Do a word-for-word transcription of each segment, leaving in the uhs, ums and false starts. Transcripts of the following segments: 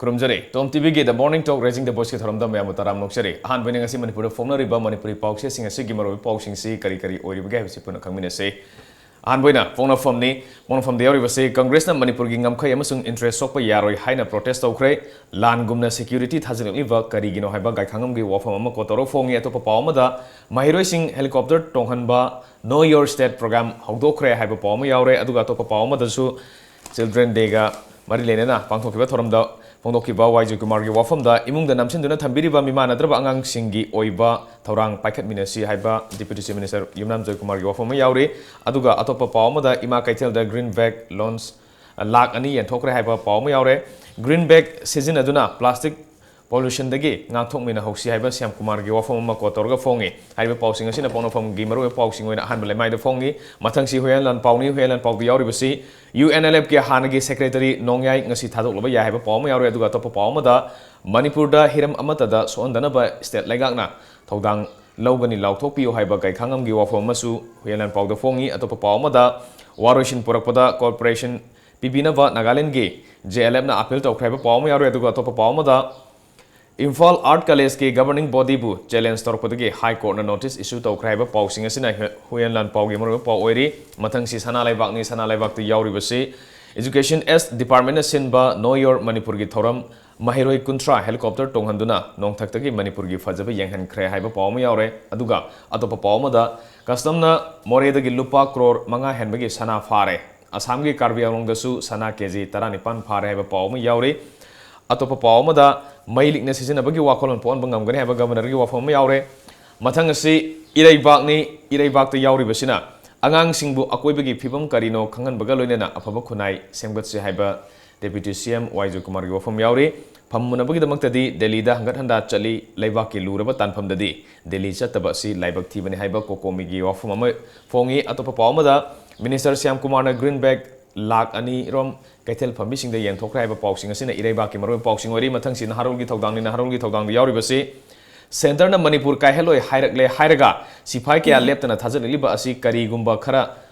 ꯈꯨꯔꯨꯝꯖꯔꯤ꯫ Tom TVꯒꯤ The Morning Talk Raising the Voiceꯀꯤ ꯊꯧꯔꯝꯗ ꯃꯌꯥꯝꯕꯨ ꯇꯔꯥꯝꯅ ꯑꯣꯛꯆꯔꯤ꯫ ꯑꯍꯥꯟꯕ ꯑꯣꯏꯅ ꯉꯁꯤ ꯃꯅꯤꯄꯨꯔꯗ ꯐꯣꯡꯅꯔꯤꯕ ꯃꯅꯤꯄꯨꯔꯤ ꯄꯥꯎꯆꯦꯁꯤꯡ ꯑꯁꯤꯒꯤ ꯃꯔꯨꯑꯣꯏꯕ ꯄꯥꯎꯁꯤꯡꯁꯤ ꯀꯔꯤ ꯀꯔꯤ ꯑꯣꯏꯔꯤꯕꯒꯦ ꯍꯥꯏꯕꯁꯤ ꯄꯨꯟꯅ ꯈꯪꯃꯤꯟꯅꯁꯤ꯫ ꯑꯍꯥꯟꯕ ꯑꯣꯏꯅ ꯄꯣꯛꯅꯐꯝꯅꯤ꯫ ꯄꯣꯛꯅꯐꯝꯗ ꯌꯥꯎꯔꯤꯕꯁꯤ, ꯀꯪꯒ꯭ꯔꯦꯁꯅ ꯃꯅꯤꯄꯨꯔꯒꯤ ꯉꯝꯈꯩ ꯑꯃꯁꯨꯡ interest ꯁꯣꯛꯄ ꯌꯥꯔꯣꯏ ꯍꯥꯏꯅ protest ꯇꯧꯈ꯭ꯔꯦ꯫ ꯂꯥꯟꯒꯨꯝꯅ security ꯊꯥꯖꯤꯜꯂꯛꯂꯤꯕ ꯀꯔꯤꯒꯤꯅꯣ ꯍꯥꯏꯕ ꯒꯥꯏꯈꯥꯉꯝꯒꯤ ꯋꯥꯐꯝ ꯑꯃ ꯀꯣꯠ ꯇꯧꯔꯒ ꯐꯣꯡꯉꯤ꯫ ꯑꯇꯣꯞꯄ ꯄꯥꯎ ꯑꯃꯗ, ꯃꯍꯩꯔꯣꯏꯁꯤꯡ helicopter ꯇꯣꯡꯍꯟꯕ Know Your State program ꯍꯧꯗꯣꯛꯈ꯭ꯔꯦ ꯍꯥꯏꯕ ꯄꯥꯎ ꯑꯃ ꯌꯥꯎꯔꯦ꯫ ꯑꯗꯨꯒ ꯑꯇꯣꯞꯄ ꯄꯥꯎ ꯑꯃꯗꯁꯨ, Children Dayꯒ ꯃꯔꯤ ꯂꯩꯅꯅ ꯄꯥꯡꯊꯣꯛꯈꯤꯕ ꯊꯧꯔꯝꯗ ꯐꯣꯡꯗꯣꯛꯈꯤꯕ ꯋꯥꯏ ꯖꯣꯏꯀꯨꯃꯥꯔꯒꯤ ꯋꯥꯐꯝꯗ, ꯏꯃꯨꯡꯗ ꯅꯝꯁꯤꯟꯗꯨꯅ ꯊꯝꯕꯤꯔꯤꯕ ꯃꯤꯃꯥꯟꯅꯗ꯭ꯔꯕ ꯑꯉꯥꯡꯁꯤꯡꯒꯤ ꯑꯣꯏꯕ ꯊꯧꯔꯥꯡ ꯄꯥꯏꯈꯠꯃꯤꯟꯅꯁꯤ ꯍꯥꯏꯕ Deputy Chief Minister ꯌꯨꯝꯅꯥꯝ ꯖꯣꯏꯀꯨꯃꯥꯔꯒꯤ ꯋꯥꯐꯝ ꯑꯃ ꯌꯥꯎꯔꯤ꯫ ꯑꯗꯨꯒ ꯑꯇꯣꯞꯄ ꯄꯥꯎ ꯑꯃꯗ, ꯏꯃꯥ ꯀꯩꯊꯦꯜꯗ green bag launch ꯂꯥꯛ ꯑꯅꯤ ꯌꯦꯟꯊꯣꯛꯈ꯭ꯔꯦ ꯍꯥꯏꯕ ꯄꯥꯎ ꯑꯃ ꯌꯥꯎꯔꯦ꯫ Green bag ꯁꯤꯖꯤꯟꯅꯗꯨꯅ plastic pollutionꯗꯒꯤ ꯉꯥꯛꯊꯣꯛꯃꯤꯟꯅꯍꯧꯁꯤ ꯍꯥꯏꯕ ꯁ꯭ꯌꯥꯝ ꯀꯨꯃꯥꯔꯒꯤ ꯋꯥꯐꯝ ꯑꯃ ꯀꯣꯠ ꯇꯧꯔꯒ ꯐꯣꯡꯉꯤ꯫ ꯍꯥꯏꯔꯤꯕ ꯄꯥꯎꯁꯤꯡ ꯑꯁꯤꯅ ꯄꯣꯛꯅꯐꯝꯒꯤ ꯃꯔꯨꯑꯣꯏꯕ ꯄꯥꯎꯁꯤꯡ ꯑꯣꯏꯅ ꯑꯍꯥꯟꯕ ꯂꯩꯃꯥꯏꯗ ꯐꯣꯡꯉꯤ꯫ ꯃꯊꯪꯁꯤ ꯍꯨꯏꯌꯦꯟ ꯂꯥꯟꯄꯥꯎꯅꯤ꯫ ꯍꯨꯏꯌꯦꯟ ꯂꯥꯟꯄꯥꯎꯗ ꯌꯥꯎꯔꯤꯕꯁꯤ, UNLFꯀꯤ ꯍꯥꯟꯅꯒꯤ secretary ꯅꯣꯡꯌꯥꯏ ꯉꯁꯤ ꯊꯥꯗꯣꯛꯂꯕ ꯌꯥꯏ ꯍꯥꯏꯕ ꯄꯥꯎ ꯑꯃ ꯌꯥꯎꯔꯤ꯫ ꯑꯗꯨꯒ ꯑꯇꯣꯞꯄ ꯄꯥꯎ ꯑꯃꯗ, ꯃꯅꯤꯄꯨꯔꯗ ꯍꯤꯔꯝ ꯑꯃꯠꯇꯗ ꯁꯣꯛꯍꯟꯗꯅꯕ state ꯂꯩꯉꯥꯛꯅ ꯊꯧꯗꯥꯡ ꯂꯧꯒꯅꯤ ꯂꯥꯎꯊꯣꯛꯄꯤꯌꯨ ꯍꯥꯏꯕ ꯒꯥꯏꯈꯥꯉꯝꯒꯤ ꯋꯥꯐꯝ ꯑꯃꯁꯨ ꯍꯨꯏꯌꯦꯟ ꯂꯥꯟꯄꯥꯎꯗ ꯐꯣꯡꯉꯤ꯫ ꯑꯇꯣꯞꯄ ꯄꯥꯎ ꯑꯃꯗ, ꯋꯥꯔꯣꯏꯁꯤꯟ ꯄꯨꯔꯛꯄꯗ cooperation ꯄꯤꯕꯤꯅꯕ ꯅꯥꯒꯥꯂꯦꯟꯗꯒꯤ JLFꯅ appeal ꯇꯧꯈ꯭ꯔꯦ ꯍꯥꯏꯕ ꯄꯥꯎ ꯑꯃ ꯌꯥꯎꯔꯤ꯫ ꯑꯗꯨꯒ ꯑꯇꯣꯞꯄ ꯄꯥꯎ ꯑꯃꯗ, Imphal Art Collegeꯀꯤ governing bodyꯕꯨ challenge ꯇꯧꯔꯛꯄꯗꯒꯤ High Courtꯅ notice issue ꯇꯧꯈ꯭ꯔꯦ ꯍꯥꯏꯕ ꯄꯥꯎꯁꯤꯡ ꯑꯁꯤꯅ ꯍꯨ-, ꯍꯨꯏꯌꯦꯟ ꯂꯥꯟꯄꯥꯎꯒꯤ ꯃꯔꯨꯑꯣꯏꯕ ꯄꯥꯎ ꯑꯣꯏꯔꯤ꯫ ꯃꯊꯪꯁꯤ ꯁꯅꯥ ꯂꯩꯕꯥꯛꯅꯤ꯫ ꯁꯅꯥ ꯂꯩꯕꯥꯛꯇ ꯌꯥꯎꯔꯤꯕꯁꯤ, Education S Departmentꯅ ꯁꯤꯟꯕ Know Your Manipurꯒꯤ ꯊꯧꯔꯝ, ꯃꯍꯩꯔꯣꯏ ꯀꯨꯟꯊ꯭ꯔꯥ helicopter ꯇꯣꯡꯍꯟꯗꯨꯅ ꯅꯣꯡꯊꯛꯇꯒꯤ ꯃꯅꯤꯄꯨꯔꯒꯤ ꯐꯖꯕ ꯌꯦꯡꯍꯟꯈ꯭ꯔꯦ ꯍꯥꯏꯕ ꯄꯥꯎ ꯑꯃ ꯌꯥꯎꯔꯦ꯫ ꯑꯗꯨꯒ ꯑꯇꯣꯞꯄ ꯄꯥꯎ ꯑꯃꯗ, Customꯅ ꯃꯣꯔꯦꯗꯒꯤ ꯂꯨꯄꯥ ꯀ꯭ꯔꯣꯔ ꯃꯉꯥ ꯍꯦꯟꯕꯒꯤ ꯁꯅꯥ ꯐꯥꯔꯦ꯫ ꯑꯁꯥꯝꯒꯤ ꯀꯥꯔꯕꯤ ꯑꯪꯂꯣꯡꯗꯁꯨ ꯁꯅꯥ ꯀꯦꯖꯤ ꯇꯔꯥꯅꯤꯄꯥꯟ ꯐꯥꯔꯦ ꯍꯥꯏꯕ ꯄꯥꯎ ꯑꯃ ꯌꯥꯎꯔꯤ꯫ ꯑꯇꯣꯞꯄ ꯄꯥꯎ ꯑꯃꯗ, ꯃꯩ ꯂꯤꯛꯅ ꯁꯤꯖꯤꯟꯅꯕꯒꯤ ꯋꯥꯈꯜꯂꯣꯟ ꯄꯣꯛꯍꯟꯕ ꯉꯝꯒꯅꯤ ꯍꯥꯏꯕ Governorꯒꯤ ꯋꯥꯐꯝ ꯑꯃ ꯌꯥꯎꯔꯦ꯫ ꯃꯊꯪ ꯑꯁꯤ ꯏꯔꯩꯕꯥꯛꯅꯤ꯫ ꯏꯔꯩꯕꯥꯛꯇ ꯌꯥꯎꯔꯤꯕꯁꯤꯅ, ꯑꯉꯥꯡꯁꯤꯡꯕꯨ ꯑꯀꯣꯏꯕꯒꯤ ꯐꯤꯕꯝ ꯀꯔꯤꯅꯣ ꯈꯪꯍꯟꯕꯒ ꯂꯣꯏꯅꯅ ꯑꯐꯕ ꯈꯨꯟꯅꯥꯏ ꯁꯦꯝꯒꯠꯁꯤ ꯍꯥꯏꯕ Deputy CM ꯋꯥꯏ ꯖꯣꯏꯀꯨꯃꯥꯔꯒꯤ ꯋꯥꯐꯝ ꯌꯥꯎꯔꯤ꯫ ꯐꯝꯃꯨꯅꯕꯒꯤꯗꯃꯛꯇꯗꯤ ꯗꯦꯜꯂꯤꯗ ꯍꯟꯒꯠ ꯍꯟꯗꯥ ꯆꯠꯂꯤ꯫ ꯂꯩꯕꯥꯛꯀꯤ ꯂꯨꯔꯕ ꯇꯥꯟꯐꯝꯗꯗꯤ ꯗꯦꯜꯂꯤ ꯆꯠꯇꯕ ꯑꯁꯤ ꯂꯥꯏꯕꯛ ꯊꯤꯕꯅꯤ ꯍꯥꯏꯕ ꯀꯣꯀꯣꯃꯤꯒꯤ ꯋꯥꯐꯝ ꯑꯃ ꯐꯣꯡꯉꯤ꯫ ꯑꯇꯣꯞꯄ ꯄꯥꯎ ꯑꯃꯗ, Minister ꯁ꯭ꯌꯥꯝ ꯀꯨꯃꯥꯔꯅ green bag ꯂꯥꯛ ꯑꯅꯤ ꯔꯣꯝ ꯀꯩꯊꯦꯜ ꯐꯝꯕꯤꯁꯤꯡꯗ ꯌꯦꯟꯊꯣꯛꯈ꯭ꯔꯦ ꯍꯥꯏꯕ ꯄꯥꯎꯁꯤꯡ ꯑꯁꯤꯅ ꯏꯔꯩꯕꯥꯛꯀꯤ ꯃꯔꯨꯑꯣꯏꯕ ꯄꯥꯎꯁꯤꯡ ꯑꯣꯏꯔꯤ꯫ ꯃꯊꯪꯁꯤ ꯅꯍꯥꯔꯣꯜꯒꯤ ꯊꯧꯗꯥꯡꯅꯤ꯫ ꯅꯍꯥꯔꯣꯜꯒꯤ ꯊꯧꯗꯥꯡꯗ ꯌꯥꯎꯔꯤꯕꯁꯤ, Centreꯅ ꯃꯅꯤꯄꯨꯔ ꯀꯥꯏꯍꯜꯂꯣꯏ ꯍꯥꯏꯔꯛꯂꯦ ꯍꯥꯏꯔꯒ ꯁꯤꯐꯥꯏ ꯀꯌꯥ ꯂꯦꯞꯇꯅ ꯊꯥꯖꯤꯜꯂꯛꯂꯤꯕ ꯑꯁꯤ ꯀꯔꯤꯒꯨꯝꯕ ꯈꯔ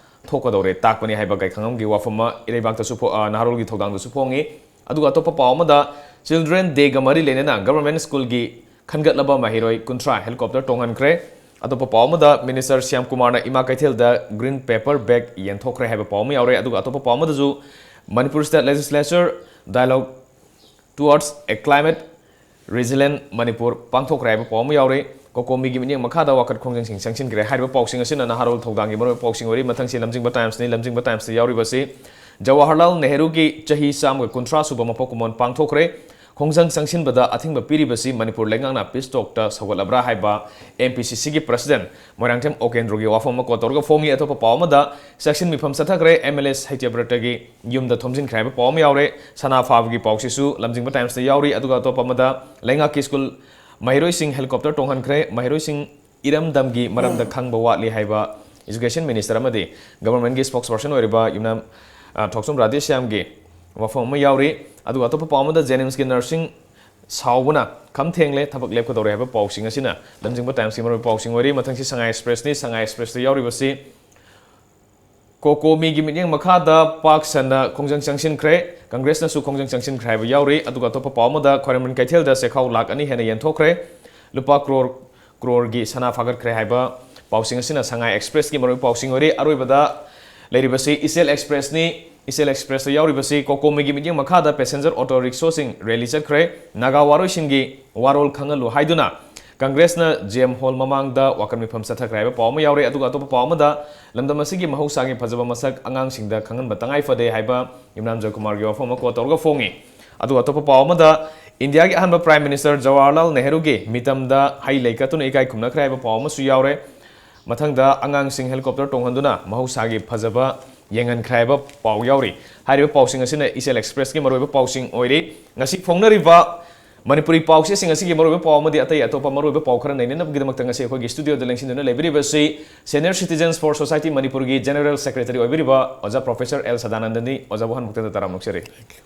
ꯊꯣꯛꯀꯗꯧꯔꯦ ꯇꯥꯛꯄꯅꯤ ꯍꯥꯏꯕ ꯒꯥꯏꯈꯪꯉꯝꯒꯤ ꯋꯥꯐꯝ ꯑꯃ ꯏꯔꯩꯕꯥꯛꯇꯁꯨ ꯐꯣ-, ꯑ, ꯅꯍꯥꯔꯣꯜꯒꯤ ꯊꯧꯗꯥꯡꯗꯁꯨ ꯐꯣꯡꯉꯤ꯫ ꯑꯗꯨꯒ ꯑꯇꯣꯞꯄ ꯄꯥꯎ ꯑꯃꯗ, Children Dayꯒ ꯃꯔꯤ ꯂꯩꯅꯅ Government Schoolꯒꯤ ꯈꯟꯒꯠꯂꯕ ꯃꯍꯩꯔꯣꯏ ꯀꯨꯟꯊ꯭ꯔꯥ helicopter ꯇꯣꯡꯍꯟꯈ꯭ꯔꯦ꯫ ꯑꯇꯣꯞꯄ ꯄꯥꯎ ꯑꯃꯗ, Minister ꯁ꯭ꯌꯥꯝ ꯀꯨꯃꯥꯔꯅ ꯏꯃꯥ ꯀꯩꯊꯦꯜꯗ green paper bag ꯌꯦꯟꯊꯣꯛꯈ꯭ꯔꯦ ꯍꯥꯏꯕ ꯄꯥꯎ ꯑꯃ ꯌꯥꯎꯔꯦ꯫ ꯑꯗꯨꯒ ꯑꯇꯣꯞꯄ ꯄꯥꯎ ꯑꯃꯗꯁꯨ, Manipur State Legislature Dialogue Towards a Climate Resilient Manipur ꯄꯥꯡꯊꯣꯛꯈ꯭ꯔꯦ ꯍꯥꯏꯕ ꯄꯥꯎ ꯑꯃ ꯌꯥꯎꯔꯤ꯫ ꯀꯣꯀꯣꯃꯤꯒꯤ ꯃꯤꯠꯌꯦꯡ ꯃꯈꯥꯗ ꯋꯥꯀꯠ ꯈꯣꯡꯖꯪꯁꯤꯡ ꯆꯪꯁꯤꯟꯈ꯭ꯔꯦ ꯍꯥꯏꯔꯤꯕ ꯄꯥꯎꯁꯤꯡ ꯑꯁꯤꯅ ꯅꯍꯥꯔꯣꯜ ꯊꯧꯗꯥꯡꯒꯤ ꯃꯔꯨꯑꯣꯏꯕ ꯄꯥꯎꯁꯤꯡ ꯑꯣꯏꯔꯤ꯫ ꯃꯊꯪꯁꯤ ꯂꯝꯖꯤꯡꯕ Timesꯅꯤ꯫ ꯂꯝꯖꯤꯡꯕ Timesꯇ ꯌꯥꯎꯔꯤꯕꯁꯤ, ꯖꯋꯥꯍꯔꯂꯥꯜ ꯅꯦꯍꯔꯨꯒꯤ ꯆꯍꯤ ꯆꯥꯝꯃꯒ ꯀꯨꯟꯊ꯭ꯔꯥ ꯁꯨꯕ ꯃꯄꯣꯛ ꯀꯨꯝꯑꯣꯟ ꯄꯥꯡꯊꯣꯛꯈ꯭ꯔꯦ꯫ ꯈꯣꯡꯖꯪ ꯆꯪꯁꯤꯟꯕꯗ ꯑꯊꯤꯡꯕ ꯄꯤꯔꯤꯕꯁꯤ ꯃꯅꯤꯄꯨꯔ ꯂꯩꯉꯥꯛꯅ peace talkꯇ ꯁꯧꯒꯠꯂꯕ꯭ꯔꯥ ꯍꯥꯏꯕ M P C Cꯒꯤ President Moirangthem ꯑꯣꯀꯦꯟꯗ꯭ꯔꯣꯒꯤ ꯋꯥꯐꯝ ꯑꯃ quote ꯇꯧꯔꯒ ꯐꯣꯡꯉꯤ꯫ ꯑꯇꯣꯞꯄ ꯄꯥꯎ ꯑꯃꯗ, ꯆꯦꯛꯁꯤꯟ ꯃꯤꯐꯝ ꯆꯠꯊꯈ꯭ꯔꯦ꯫ M L A ꯁꯩꯇ꯭ꯌꯕ꯭ꯔꯇꯒꯤ ꯌꯨꯝꯗ ꯊꯣꯝꯖꯤꯟꯈ꯭ꯔꯦ ꯍꯥꯏꯕ ꯄꯥꯎ ꯑꯃ ꯌꯥꯎꯔꯦ꯫ ꯁꯅꯥ ꯐꯥꯕꯒꯤ ꯄꯥꯎꯁꯤꯁꯨ ꯂꯝꯖꯤꯡꯕ Timesꯇ ꯌꯥꯎꯔꯤ꯫ ꯑꯗꯨꯒ ꯑꯇꯣꯞꯄ ꯑꯃꯗ, ꯂꯩꯉꯥꯛꯀꯤ school ꯃꯍꯩꯔꯣꯏꯁꯤꯡ helicopter ꯇꯣꯡꯍꯟꯈ꯭ꯔꯦ꯫ ꯃꯍꯩꯔꯣꯏꯁꯤꯡ ꯏꯔꯝꯗꯝꯒꯤ ꯃꯔꯝꯗ ꯈꯪꯕ ꯋꯥꯠꯂꯤ ꯍꯥꯏꯕ Education Minister ꯑꯃꯗꯤ Governmentꯀꯤ spokesperson ꯑꯣꯏꯔꯤꯕ ꯌꯨꯝꯅꯥꯝ, ꯑ, ꯊꯣꯛꯆꯣꯝ ꯔꯥꯙꯦꯁ꯭ꯌꯥꯝꯒꯤ ꯋꯥꯐꯝ ꯑꯃ ꯌꯥꯎꯔꯤ꯫ ꯑꯗꯨꯒ ꯑꯇꯣꯞꯄ ꯄꯥꯎ ꯑꯃꯗ, JNIMSꯀꯤ nursing ꯁꯥꯎꯕꯅ ꯈꯝ ꯊꯦꯡꯂꯦ, ꯊꯕꯛ ꯂꯦꯞꯀꯗꯧꯔꯦ ꯍꯥꯏꯕ ꯄꯥꯎꯁꯤꯡ ꯑꯁꯤꯅ ꯂꯝꯖꯤꯡꯕ Timesꯀꯤ ꯃꯔꯨꯑꯣꯏꯕ ꯄꯥꯎꯁꯤꯡ ꯑꯣꯏꯔꯤ꯫ ꯃꯊꯪꯁꯤ ꯁꯉꯥꯏ Expressꯅꯤ꯫ ꯁꯉꯥꯏ Expressꯇ ꯌꯥꯎꯔꯤꯕꯁꯤ, ꯀꯣꯀꯣꯃꯤꯒꯤ ꯃꯤꯠꯌꯦꯡ ꯃꯈꯥꯗ ꯄꯥꯛ ꯁꯟꯅ ꯈꯣꯡꯖꯪ ꯆꯪꯁꯤꯟꯈ꯭ꯔꯦ, Congressꯅꯁꯨ ꯈꯣꯡꯖꯪ ꯆꯪꯁꯤꯟꯈ꯭ꯔꯦ ꯍꯥꯏꯕ ꯌꯥꯎꯔꯤ꯫ ꯑꯗꯨꯒ ꯑꯇꯣꯞꯄ ꯄꯥꯎ ꯑꯃꯗ, ꯈ꯭ꯋꯥꯏꯔꯝꯕꯟ ꯀꯩꯊꯦꯜꯗ ꯆꯦꯈꯥꯎ ꯂꯥꯈ ꯑꯅꯤ ꯍꯦꯟꯅ ꯌꯦꯟꯊꯣꯛꯈ꯭ꯔꯦ, ꯂꯨꯄꯥ ꯀ꯭ꯔꯣꯔ ꯀ꯭ꯔꯣꯔꯒꯤ ꯁꯅꯥ ꯐꯥꯒꯠꯈ꯭ꯔꯦ ꯍꯥꯏꯕ ꯄꯥꯎꯁꯤꯡ ꯑꯁꯤꯅ ꯁꯉꯥꯏ Expressꯀꯤ ꯃꯔꯨꯑꯣꯏꯕ ꯄꯥꯎꯁꯤꯡ ꯑꯣꯏꯔꯤ꯫ ꯑꯔꯣꯏꯕꯗ ꯂꯩꯔꯤꯕꯁꯤ ꯏꯆꯦꯜ Expressꯅꯤ꯫ ꯏꯆꯦꯜ Expressꯇ ꯌꯥꯎꯔꯤꯕꯁꯤ, ꯀꯣꯀꯣꯃꯤꯒꯤ ꯃꯤꯠꯌꯦꯡ ꯃꯈꯥꯗ passenger auto rickshawꯁꯤꯡ rally ꯆꯠꯈ꯭ꯔꯦ꯫ ꯅꯥꯒꯥ ꯋꯥꯔꯣꯏꯁꯤꯟꯒꯤ ꯋꯥꯔꯣꯜ ꯈꯪꯍꯜꯂꯨ ꯍꯥꯏꯗꯨꯅ Congressꯅ J M Hall ꯃꯃꯥꯡꯗ ꯋꯥꯀꯠ ꯃꯤꯐꯝ ꯆꯠꯊꯈ꯭ꯔꯦ ꯍꯥꯏꯕ ꯄꯥꯎ ꯑꯃ ꯌꯥꯎꯔꯦ꯫ ꯑꯗꯨꯒ ꯑꯇꯣꯞꯄ ꯄꯥꯎ ꯑꯃꯗ, ꯂꯝꯗꯝ ꯑꯁꯤꯒꯤ ꯃꯍꯧꯁꯥꯒꯤ ꯐꯖꯕ ꯃꯁꯛ ꯑꯉꯥꯡꯁꯤꯡꯗ ꯈꯪꯍꯟꯕ ꯇꯉꯥꯏ ꯐꯗꯦ ꯍꯥꯏꯕ ꯌꯨꯝꯅꯥꯝ ꯖꯣꯏꯀꯨꯃꯥꯔꯒꯤ ꯋꯥꯐꯝ ꯑꯃ quote ꯇꯧꯔꯒ ꯐꯣꯡꯉꯤ꯫ ꯑꯗꯨꯒ ꯑꯇꯣꯞꯄ ꯄꯥꯎ ꯑꯃꯗ, ꯏꯟꯗꯤꯌꯥꯒꯤ ꯑꯍꯥꯟꯕ Prime Minister ꯖꯋꯥꯍꯔꯂꯥꯜ ꯅꯦꯍꯔꯨꯒꯤ ꯃꯤꯇꯝꯗ ꯍꯩ ꯂꯩ ꯀꯠꯇꯨꯅ ꯏꯀꯥꯏ ꯈꯨꯝꯅꯈ꯭ꯔꯦ ꯍꯥꯏꯕ ꯄꯥꯎ ꯑꯃꯁꯨ ꯌꯥꯎꯔꯦ꯫ ꯃꯊꯪꯗ, ꯑꯉꯥꯡꯁꯤꯡ helicopter ꯇꯣꯡꯍꯟꯗꯨꯅ ꯃꯍꯧꯁꯥꯒꯤ ꯐꯖꯕ ꯌꯦꯡꯍꯟꯈ꯭ꯔꯦ ꯍꯥꯏꯕ ꯄꯥꯎ ꯌꯥꯎꯔꯤ꯫ ꯍꯥꯏꯔꯤꯕ ꯄꯥꯎꯁꯤꯡ ꯑꯁꯤꯅ ꯏꯆꯦꯜ Expressꯀꯤ ꯃꯔꯨꯑꯣꯏꯕ ꯄꯥꯎꯁꯤꯡ ꯑꯣꯏꯔꯤ꯫ ꯉꯁꯤ ꯐꯣꯡꯅꯔꯤꯕ ꯃꯅꯤꯄꯨꯔꯤ ꯄꯥꯎꯆꯦꯁꯤꯡ ꯑꯁꯤꯒꯤ ꯃꯔꯨꯑꯣꯏꯕ ꯄꯥꯎ ꯑꯃꯗꯤ ꯑꯇꯩ ꯑꯇꯣꯞꯄ ꯃꯔꯨꯑꯣꯏꯕ ꯄꯥꯎ ꯈꯔ ꯅꯩꯅꯅꯕꯒꯤꯗꯃꯛꯇ ꯉꯁꯤ ꯑꯩꯈꯣꯏꯒꯤ studioꯗ ꯂꯦꯡꯁꯤꯟꯗꯨꯅ ꯂꯩꯕꯤꯔꯤꯕꯁꯤ Senior Citizens for Society ꯃꯅꯤꯄꯨꯔꯒꯤ General Secretary ꯑꯣꯏꯕꯤꯔꯤꯕ ꯑꯣꯖꯥ Professor L ꯁꯗꯥꯅꯟꯗꯅꯤ꯫ ꯑꯣꯖꯥꯕꯨ ꯍꯥꯟꯅ ꯃꯛꯇꯗ ꯇꯔꯥꯝꯅ ꯑꯣꯛꯆꯔꯤ꯫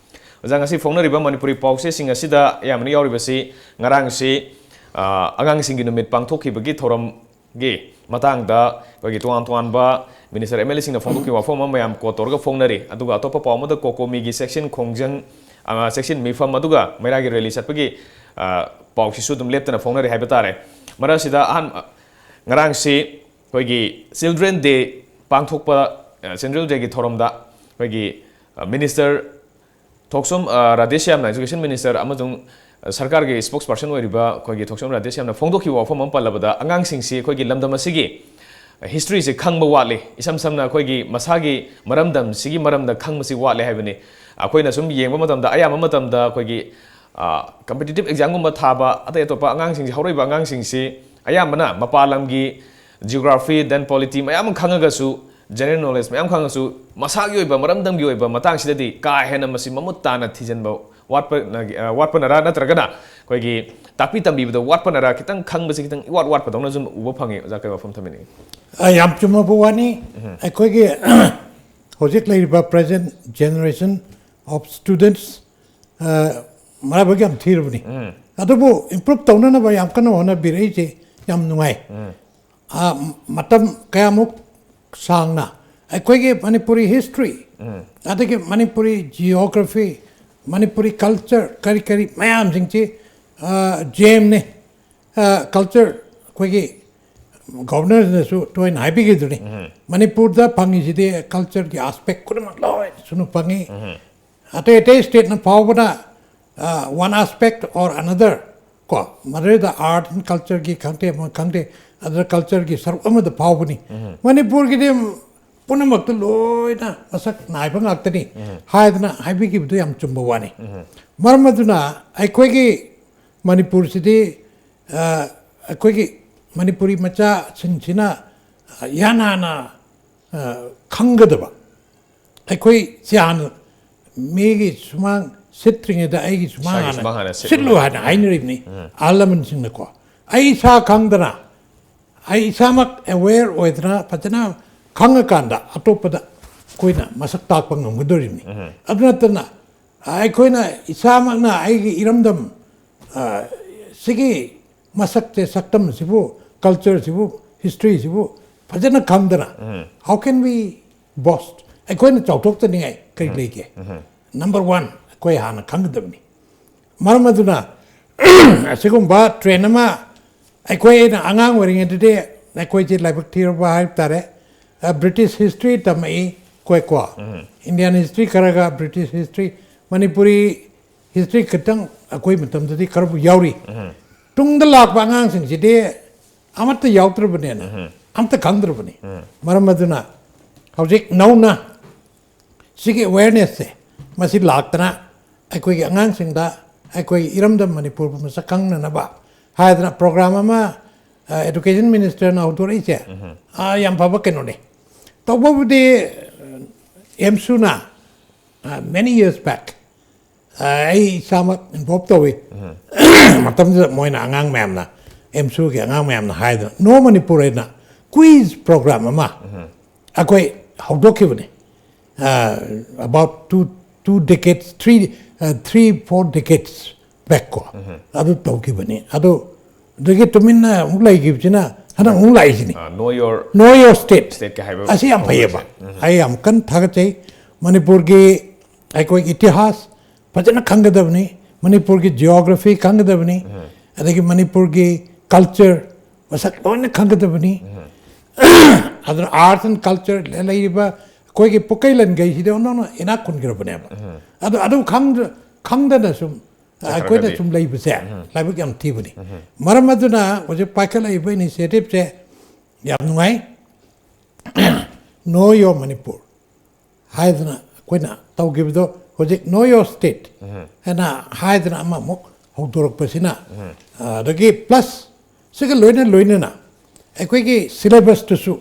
ꯑꯣꯖꯥ, ꯉꯁꯤ ꯐꯣꯡꯅꯔꯤꯕ ꯃꯅꯤꯄꯨꯔꯤ ꯄꯥꯎꯆꯦꯁꯤꯡ ꯑꯁꯤꯗ ꯑꯌꯥꯝꯕꯅ ꯌꯥꯎꯔꯤꯕꯁꯤ ꯉꯔꯥꯡꯁꯤ, ꯑ, ꯑꯉꯥꯡꯁꯤꯡꯒꯤ ꯅꯨꯃꯤꯠ ꯄꯥꯡꯊꯣꯛꯈꯤꯕꯒꯤ ꯊꯧꯔꯝꯒꯤ ꯃꯇꯥꯡꯗ ꯑꯩꯈꯣꯏꯒꯤ ꯇꯣꯉꯥꯟ ꯇꯣꯉꯥꯟꯕ Minister, M L Aꯁꯤꯡꯅ ꯐꯣꯡꯗꯣꯛꯈꯤꯕ ꯋꯥꯐꯝ ꯑꯃ ꯃꯌꯥꯝ quote ꯇꯧꯔꯒ ꯐꯣꯡꯅꯔꯤ꯫ ꯑꯗꯨꯒ ꯑꯇꯣꯞꯄ ꯄꯥꯎ ꯑꯃꯗ, ꯀꯣꯀꯣꯃꯤꯒꯤ ꯆꯦꯛꯁꯤꯟ ꯈꯣꯡꯖꯪ ꯑ, ꯆꯦꯛꯁꯤꯟ ꯃꯤꯐꯝ ꯑꯗꯨꯒ ꯃꯩꯔꯥꯒꯤ ꯔꯦꯂꯤ ꯆꯠꯄꯒꯤ, ꯑ, ꯄꯥꯎꯁꯤꯁꯨ ꯑꯗꯨꯝ ꯂꯦꯞꯇꯅ ꯐꯣꯡꯅꯔꯤ ꯍꯥꯏꯕ ꯇꯥꯔꯦ꯫ ꯃꯔꯛꯁꯤꯗ ꯑꯍꯥꯟ-, ꯉꯔꯥꯡꯁꯤ ꯑꯩꯈꯣꯏꯒꯤ Children Day ꯄꯥꯡꯊꯣꯛꯄ, ꯑ, Children Dayꯒꯤ ꯊꯧꯔꯝꯗ ꯑꯩꯈꯣꯏꯒꯤ, ꯑ, ꯃꯤꯅꯤꯁꯇꯔ ꯊꯣꯛꯁꯣꯝ, ꯑ, ꯔꯥꯙꯦꯁ꯭ꯌꯥꯝꯅ, education minister ꯑꯃꯁꯨꯡ, ꯑ, ꯁꯔꯀꯥꯔꯒꯤ spokesperson ꯑꯣꯏꯔꯤꯕ ꯑꯩꯈꯣꯏꯒꯤ ꯊꯣꯛꯁꯣꯝ ꯔꯥꯙꯦꯁ꯭ꯌꯥꯝꯅ ꯐꯣꯡꯗꯣꯛꯈꯤꯕ ꯋꯥꯐꯝ ꯑꯃ ꯄꯜꯂꯕꯗ, ꯑꯉꯥꯡꯁꯤꯡꯁꯤ ꯑꯩꯈꯣꯏꯒꯤ ꯂꯝꯗꯝ ꯑꯁꯤꯒꯤ historyꯁꯦ ꯈꯪꯕ ꯋꯥꯠꯂꯤ꯫ ꯏꯁꯝ ꯁꯝꯅ ꯑꯩꯈꯣꯏꯒꯤ ꯃꯁꯥꯒꯤ ꯃꯔꯝꯗꯝꯁꯤꯒꯤ ꯃꯔꯝꯗ ꯈꯪꯕꯁꯤ ꯋꯥꯠꯂꯦ ꯍꯥꯏꯕꯅꯤ꯫ ꯑꯩꯈꯣꯏꯅ ꯁꯨꯝ ꯌꯦꯡꯕ ꯃꯇꯝꯗ, ꯑꯌꯥꯝꯕ ꯃꯇꯝꯗ ꯑꯩꯈꯣꯏꯒꯤ, ꯑ, competitive examꯒꯨꯝꯕ ꯊꯥꯕ ꯑꯇꯩ ꯑꯇꯣꯞꯄ ꯑꯉꯥꯡꯁꯤꯡꯁꯤ, ꯍꯧꯔꯛꯏꯕ ꯑꯉꯥꯡꯁꯤꯡꯁꯤ ꯑꯌꯥꯝꯕꯅ ꯃꯄꯥꯟ ꯂꯝꯒꯤ geography, then polity ꯃꯌꯥꯝ ꯑꯃ ꯈꯪꯉꯒꯁꯨ, general knowledge ꯃꯌꯥꯝ ꯈꯪꯉꯁꯨ, ꯃꯁꯥꯒꯤ ꯑꯣꯏꯕ ꯃꯔꯝꯗꯝꯒꯤ ꯑꯣꯏꯕ ꯃꯇꯥꯡꯁꯤꯗꯗꯤ ꯀꯥ ꯍꯦꯟꯅ ꯃꯁꯤ ꯃꯃꯨꯠ ꯇꯥꯅ ꯊꯤꯖꯤꯟꯕ ꯋꯥꯠꯄꯅ-, ꯑ, ꯋꯥꯠꯄꯅꯔꯥ ꯅꯠꯇ꯭ꯔꯒꯅ ꯑꯩꯈꯣꯏꯒꯤ ꯇꯥꯛꯄꯤ ꯇꯝꯕꯤꯕꯗ ꯋꯥꯠꯄꯅꯔꯥ, ꯈꯤꯇꯪ ꯈꯪꯕꯁꯤ ꯈꯤꯇꯪ ꯏꯋꯥꯠ ꯋꯥꯠꯄꯗꯧꯅ ꯁꯨꯝ ꯎꯕ ꯐꯪꯉꯤ꯫ ꯑꯣꯖꯥ, ꯀꯩ ꯋꯥꯐꯝ ꯊꯝꯕꯤꯅꯤꯡꯉꯤ? ꯑ, ꯌꯥꯝ ꯆꯨꯝꯃꯕ ꯋꯥꯅꯤ꯫ ꯑꯩꯈꯣꯏꯒꯤ ꯍꯧꯖꯤꯛ ꯂꯩꯔꯤꯕ present generation of students, ꯑ, ꯃꯔꯥꯏꯕꯛ ꯌꯥꯝ ꯊꯤꯔꯕꯅꯤ꯫ ꯑꯗꯨꯕꯨ improve ꯇꯧꯅꯅꯕ ꯌꯥꯝ ꯀꯟꯅ ꯍꯣꯠꯅꯕꯤꯔꯛꯏꯁꯦ ꯌꯥꯝ ꯅꯨꯡꯉꯥꯏ꯫ ꯑ, ꯃꯇꯝ ꯀꯌꯥꯃꯨꯛ ꯁꯥꯡꯅ ꯑꯩꯈꯣꯏꯒꯤ ꯃꯅꯤꯄꯨꯔꯤ history, ꯑꯗꯒꯤ ꯃꯅꯤꯄꯨꯔꯤ geography, ꯃꯅꯤꯄꯨꯔꯤ culture, ꯀꯔꯤ ꯀꯔꯤ ꯃꯌꯥꯝꯁꯤꯡꯁꯤ, ꯑ, ꯖꯦꯝꯅꯦ꯫ ꯑ, culture ꯑꯩꯈꯣꯏꯒꯤ governorꯅꯁꯨ ꯇꯣꯏꯅ ꯍꯥꯏꯕꯤꯈꯤꯗꯨꯅꯤ, ꯃꯅꯤꯄꯨꯔꯗ ꯐꯪꯉꯤꯁꯤꯗꯤ cultureꯒꯤ aspect ꯈꯨꯗꯤꯡꯃꯛ ꯂꯣꯏ ꯁꯨꯅ ꯐꯪꯉꯤ꯫ ꯑꯇꯩ ꯑꯇꯩ stateꯅ ꯐꯥꯎꯕꯅ, ꯑ, one aspect or another, ꯀꯣ, ꯃꯗꯨꯗ art and cultureꯒꯤ ꯈꯪꯗꯦ, ꯑꯃ ꯈꯪꯗꯦ, other cultureꯒꯤ ꯁꯔꯨꯛ ꯑꯃꯗ ꯐꯥꯎꯕꯅꯤ꯫ ꯃꯅꯤꯄꯨꯔꯒꯤꯗꯤ ꯄꯨꯝꯅꯃꯛꯇ ꯂꯣꯏꯅ ꯃꯁꯛ ꯅꯥꯏꯕ ꯉꯥꯛꯇꯅꯤ ꯍꯥꯏꯗꯅ ꯍꯥꯏꯕꯤꯈꯤꯕꯗꯨ ꯌꯥꯝ ꯆꯨꯝꯕ ꯋꯥꯅꯤ꯫ ꯃꯔꯝ ꯑꯗꯨꯅ ꯑꯩꯈꯣꯏꯒꯤ ꯃꯅꯤꯄꯨꯔꯁꯤꯗꯤ, ꯑ, ꯑꯩꯈꯣꯏꯒꯤ ꯃꯅꯤꯄꯨꯔꯤ ꯃꯆꯥꯁꯤꯡꯁꯤꯅ, ꯑ, ꯏꯍꯥꯟ ꯍꯥꯟꯅ, ꯑ, ꯈꯪꯒꯗꯕ, ꯑꯩꯈꯣꯏ ꯁꯤ ꯍꯥꯟꯅ ꯃꯤꯒꯤ ꯁꯨꯃꯥꯡ ꯁꯤꯠꯇ꯭ꯔꯤꯉꯩꯗ ꯑꯩꯒꯤ ꯁꯨꯃꯥꯡ ꯏꯁꯥꯒꯤ ꯍꯥꯟꯅ ꯁꯨꯃꯥꯡ ꯍꯥꯟꯅ ꯁꯤꯠꯂꯨ ꯁꯤꯠꯂꯨ ꯍꯥꯏꯅ ꯍꯥꯏꯅꯔꯤꯕꯅꯤ ꯑꯍꯜ ꯂꯃꯟꯁꯤꯡꯅꯀꯣ꯫ ꯑꯩ ꯏꯁꯥ ꯈꯪꯗꯅ, ꯑꯩ ꯏꯁꯥꯃꯛ aware ꯑꯣꯏꯗꯅ ꯐꯖꯅ ꯈꯪꯉꯀꯥꯟꯗ ꯑꯇꯣꯞꯄꯗ ꯑꯩꯈꯣꯏꯅ ꯃꯁꯛ ꯇꯥꯛꯄ ꯉꯝꯒꯗꯧꯔꯤꯕꯅꯤ꯫ ꯑꯗꯨ ꯅꯠꯇꯅ ꯑꯩꯈꯣꯏꯅ ꯏꯁꯥꯃꯛꯅ ꯑꯩꯒꯤ ꯏꯔꯝꯗꯝ, ꯑ, ꯁꯤꯒꯤ ꯃꯁꯛꯁꯦ, ꯁꯛꯇꯝꯁꯤꯕꯨ, cultureꯁꯤꯕꯨ, historyꯁꯤꯕꯨ ꯐꯖꯅ ꯈꯪꯗꯅ, how can we boast? ꯑꯩꯈꯣꯏꯅ ꯆꯥꯎꯊꯣꯛꯆꯅꯤꯡꯉꯥꯏ ꯀꯔꯤ ꯂꯩꯒꯦ? Number one, ꯑꯩꯈꯣꯏ ꯍꯥꯟꯅ ꯈꯪꯒꯗꯕꯅꯤ꯫ ꯃꯔꯝ ꯑꯗꯨꯅ ꯑꯁꯤꯒꯨꯝꯕ ꯇ꯭ꯔꯦꯟ ꯑꯃ ꯑꯩꯈꯣꯏꯅ ꯑꯉꯥꯡ ꯑꯣꯏꯔꯤꯉꯩꯗꯗꯤ ꯑꯩꯈꯣꯏꯁꯤ ꯂꯥꯏꯕꯛ ꯊꯤꯔꯕ ꯍꯥꯏꯕ ꯇꯥꯔꯦ꯫ ꯕ꯭ꯔꯤꯇꯤꯁ ꯍꯤꯁꯇ꯭ꯔꯤ ꯇꯝꯃꯛꯏ ꯑꯩꯈꯣꯏ ꯀꯣ꯫ ꯏꯟꯗꯤꯌꯥꯟ ꯍꯤꯁꯇ꯭ꯔꯤ ꯈꯔꯒ ꯕ꯭ꯔꯤꯇꯤꯁ ꯍꯤꯁꯇ꯭ꯔꯤ, ꯃꯅꯤꯄꯨꯔꯤ ꯍꯤꯁꯇ꯭ꯔꯤ ꯈꯤꯇꯪ ꯑꯩꯈꯣꯏ ꯃꯇꯝꯗꯗꯤ ꯈꯔꯕꯨ ꯌꯥꯎꯔꯤ꯫ ꯇꯨꯡꯗ ꯂꯥꯛꯄ ꯑꯉꯥꯡꯁꯤꯡꯁꯤꯗꯤ ꯑꯃꯠꯇ ꯌꯥꯎꯗ꯭ꯔꯕꯅꯦꯅ, ꯑꯝꯇ ꯈꯪꯗ꯭ꯔꯕꯅꯤ꯫ ꯃꯔꯝ ꯑꯗꯨꯅ ꯍꯧꯖꯤꯛ ꯅꯧꯅ ꯁꯤꯒꯤ ꯑꯦꯋꯦꯔꯅꯦꯁꯁꯦ ꯃꯁꯤ ꯂꯥꯛꯇꯅ ꯑꯩꯈꯣꯏꯒꯤ ꯑꯉꯥꯡꯁꯤꯡꯗ ꯑꯩꯈꯣꯏ ꯏꯔꯝꯗꯝ ꯃꯅꯤꯄꯨꯔꯕꯨ ꯃꯁꯛ ꯈꯪꯅꯅꯕ ꯍꯥꯏꯗꯅ ꯄ꯭ꯔꯣꯒ꯭ꯔꯥꯝ ꯑꯃ ꯑꯦꯗꯨꯀꯦꯁꯟ ꯃꯤꯅꯤꯁꯇꯔꯅ ꯍꯧꯗꯣꯔꯛꯏꯁꯦ, ꯑ, ꯌꯥꯝ ꯐꯕ ꯀꯩꯅꯣꯅꯤ꯫ ꯇꯧꯕꯕꯨꯗꯤ ꯑꯦꯝꯁꯨꯅ, many years back, ꯑ, ꯑꯩ ꯏꯁꯥꯃꯛ ꯏꯟꯚꯣꯜꯕ ꯇꯧꯏ꯫ ꯃꯇꯝꯗꯨꯗ ꯃꯣꯏꯅ ꯑꯉꯥꯡ ꯃꯌꯥꯝꯅ, ꯑꯦꯝꯁꯨꯒꯤ ꯑꯉꯥꯡ ꯃꯌꯥꯝꯅ ꯍꯥꯏꯗꯅ ꯅꯣ ꯃꯅꯤꯄꯨꯔ ꯍꯥꯏꯅ ꯀ꯭ꯋꯤꯖ ꯄ꯭ꯔꯣꯒ꯭ꯔꯥꯝ ꯑꯃ ꯑꯩꯈꯣꯏ ꯍꯧꯗꯣꯛꯈꯤꯕꯅꯤ꯫ ꯑ, about two, two decades, three, uh, three, four decades back ꯀꯣ, ꯑꯗꯨ ꯇꯧꯈꯤꯕꯅꯤ꯫ ꯑꯗꯨ ꯑꯗꯨꯗꯒꯤ ꯇꯨꯃꯤꯟꯅ ꯑꯃꯨꯛ ꯂꯩꯈꯤꯕꯁꯤꯅ ꯍꯟꯗꯛ ꯑꯃꯨꯛ ꯂꯥꯛꯏꯁꯤꯅꯤ꯫ ꯅꯣ ꯌꯣꯔ ꯅꯣ ꯌꯣꯔ ꯁ꯭ꯇꯦꯠ꯫ ꯁ꯭ꯇꯦꯠꯀꯤ ꯍꯥꯏꯕ ꯑꯁꯤ ꯌꯥꯝ ꯐꯩꯌꯦꯕ꯫ ꯑꯩ ꯌꯥꯝ ꯀꯟꯅ ꯊꯥꯒꯠꯆꯩ꯫ ꯃꯅꯤꯄꯨꯔꯒꯤ ꯑꯩꯈꯣꯏꯒꯤ ꯏꯇꯤꯍꯥꯁ ꯐꯖꯅ ꯈꯪꯒꯗꯕꯅꯤ, ꯃꯅꯤꯄꯨꯔꯒꯤ ꯖꯤꯑꯣꯒ꯭ꯔꯥꯐꯤ ꯈꯪꯒꯗꯕꯅꯤ, ꯑꯗꯒꯤ ꯃꯅꯤꯄꯨꯔꯒꯤ ꯀꯜꯆꯔ ꯃꯁꯛ ꯂꯣꯏꯅ ꯈꯪꯒꯗꯕꯅꯤ꯫ ꯑꯗꯨꯅ ꯑꯥꯔꯠ ꯑꯦꯟ ꯀꯜꯆꯔ ꯂꯩꯔꯤꯕ ꯑꯩꯈꯣꯏꯒꯤ ꯄꯨꯀꯩ ꯂꯟꯒꯩꯁꯤꯗꯤ ꯑꯣꯟꯊꯣꯛꯅ ꯏꯅꯥꯛ ꯈꯨꯟꯈ꯭ꯔꯕꯅꯦꯕ꯫ ꯑꯗꯨ ꯑꯗꯨ ꯈꯪꯗ- ꯈꯪꯗꯅ ꯁꯨꯝ ꯑꯩꯈꯣꯏꯅ ꯆꯠꯈ꯭ꯔꯒꯗꯤ꯫ ꯁꯨꯝ ꯂꯩꯕꯁꯦ ꯂꯥꯏꯕꯛ ꯌꯥꯝ ꯊꯤꯕꯅꯤ꯫ ꯃꯔꯝ ꯑꯗꯨꯅ ꯍꯧꯖꯤꯛ ꯄꯥꯏꯈꯠꯂꯛꯏꯕ ꯏꯅꯤꯁꯤꯌꯦꯇꯤꯞꯁꯦ ꯌꯥꯝ ꯅꯨꯡꯉꯥꯏ꯫ ꯅꯣ ꯌꯣꯔ ꯃꯅꯤꯄꯨꯔ ꯍꯥꯏꯗꯅ ꯑꯩꯈꯣꯏꯅ ꯇꯧꯈꯤꯕꯗꯣ ꯍꯧꯖꯤꯛ ꯅꯣ ꯌꯣꯔ ꯁ꯭ꯇꯦꯠ ꯍꯥꯏꯅ ꯍꯥꯏꯗꯅ ꯑꯃꯃꯨꯛ ꯍꯧꯗꯣꯔꯛꯄꯁꯤꯅ, ꯑꯗꯒꯤ ꯄ꯭ꯂꯁ ꯁꯤꯒ ꯂꯣꯏꯅ ꯂꯣꯏꯅꯅ ꯑꯩꯈꯣꯏꯒꯤ ꯁꯤꯂꯦꯕꯁꯇꯨꯁꯨ